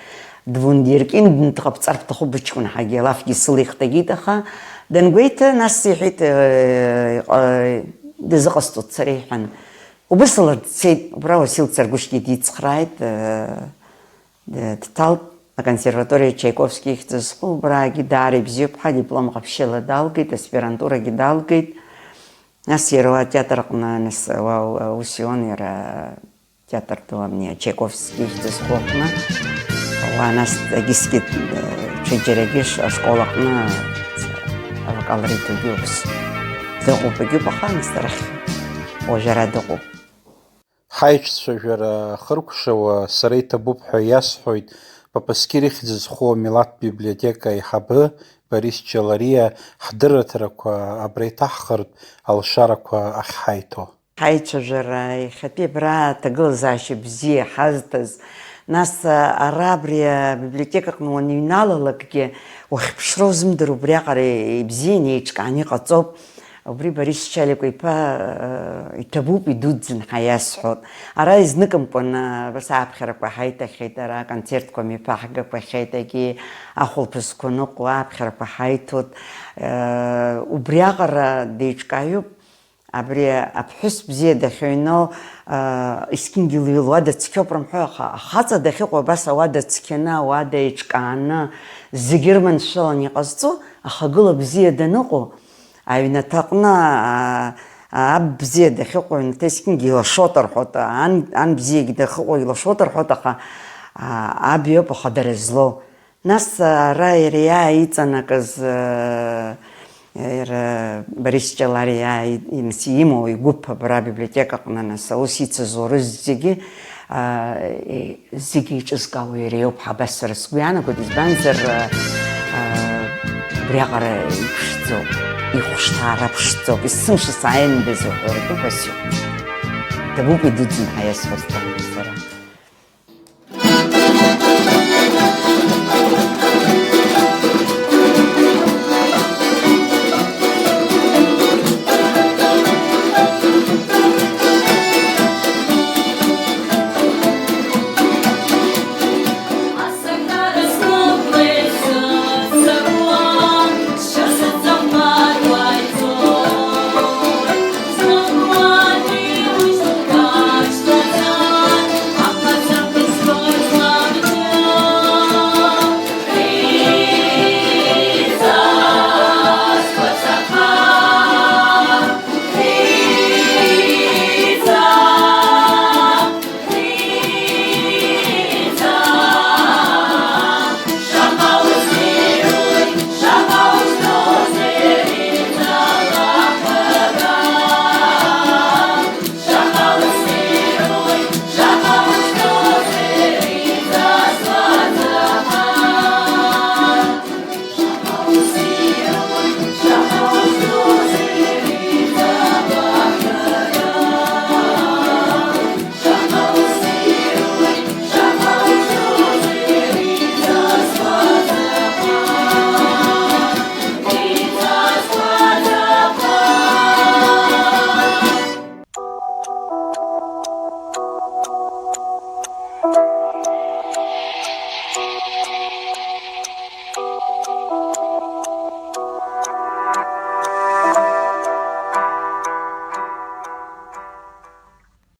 Двундеркиндны дҟабҵар бҭахуп быҷкәын ҳәагьы алафгьы сылихт, егьит, аха дангәеиҭа, нас иҳәеит, э, э, дызыҟасҵоит сара, иҳәан. Убысала дцеит, убра Уасил Царгәышьгьы дицхрааит, э, д-, дҭалт аконсерваториа Чайковски ихьӡ зху, убраагьы даара ибзиоуп ҳәа, диплом ҟаԥшьыла далгеит, аспирантурагьы далгеит. Нас иара уа атеатр аҟны, нас, уа, уа, аус иуан иара атеатр ду амни, Чайковски ихьӡ зху аҟны. Уа нас егьысгьы, э, ҽаџьарагьы ш-, ашкол аҟны авокал риҭогьы убс дыҟоуп, егьуп, аха нас арахь уажәы ара дыҟоуп. Ҳаиҿцәажәара ахыркәшауа сара иҭабуп ҳәа иасҳәоит Папаскир ихьӡ зху амилаҭтә библиотека аиҳабы Борис Ҷалариа, ҳдырраҭарақәа абра иҭаҳхыртә алшарақәа ахьҳаиҭо. Ҳаицәажәара иахьатәи абра аҭагылазаашьа бзиа ҳазҭаз, нас, ара абри абиблиотекаҟны уаныҩналалакгьы, уахьԥшроу узымдыруа, убриаҟара ибзианы еиҿкааны иҟаҵоуп. Убри Борис Чаликәа-иԥа, э, иҭабуп, идуӡӡан ҳәа иасҳәоит. Ара изныкымкәан, э, абас ааԥхьарақәа ҳаиҭахьеит, ара аконцертқәа мҩаԥаҳгақәахьеит, егьи ахәылԥазқәа ныҟәо ааԥхьарақәа ҳаиҭоит. Э, убриаҟара деиҿкааҩуп. Абри аԥҳәыс бзиа дахьыҩноу, э, есқьынгьы лҩы луада цқьоуп рымҳәо, аха ахаҵа дахьыҟоу абас ауада цқьаны, ауада еиҿкааны, зегьы рманшәаланы иҟазҵо, ахагыла бзиа даныҟоу, Аҩнаҭаҟны, аа, аб бзиа дахьыҟоу аҩнаҭа есқьынгьы илашоит рҳәоит, ан, ан бзиагьы дахьыҟоу илашоит рҳәоит, аха, аа, аб иоуп ахадара злоу. Нас, ара иара иааиҵанакыз, аа, иара Борис Ҷалариа иааи-, имс-, имоу игәыԥ абра абиблиотекаҟны, нас, аус ицыз урыс зегьы, аа, Зегьы еиҿызкаауа иара иоуп ҳәа абас сара сгәы иаанагоит, избанзар, а, а, убриаҟара иԥшӡоуп, ихәшҭаара ԥшӡоуп, есымша сааиндаз уҳәо ртәы убас иоуп. Дабоуп идуӡӡан ҳәа иасҳәаз сара.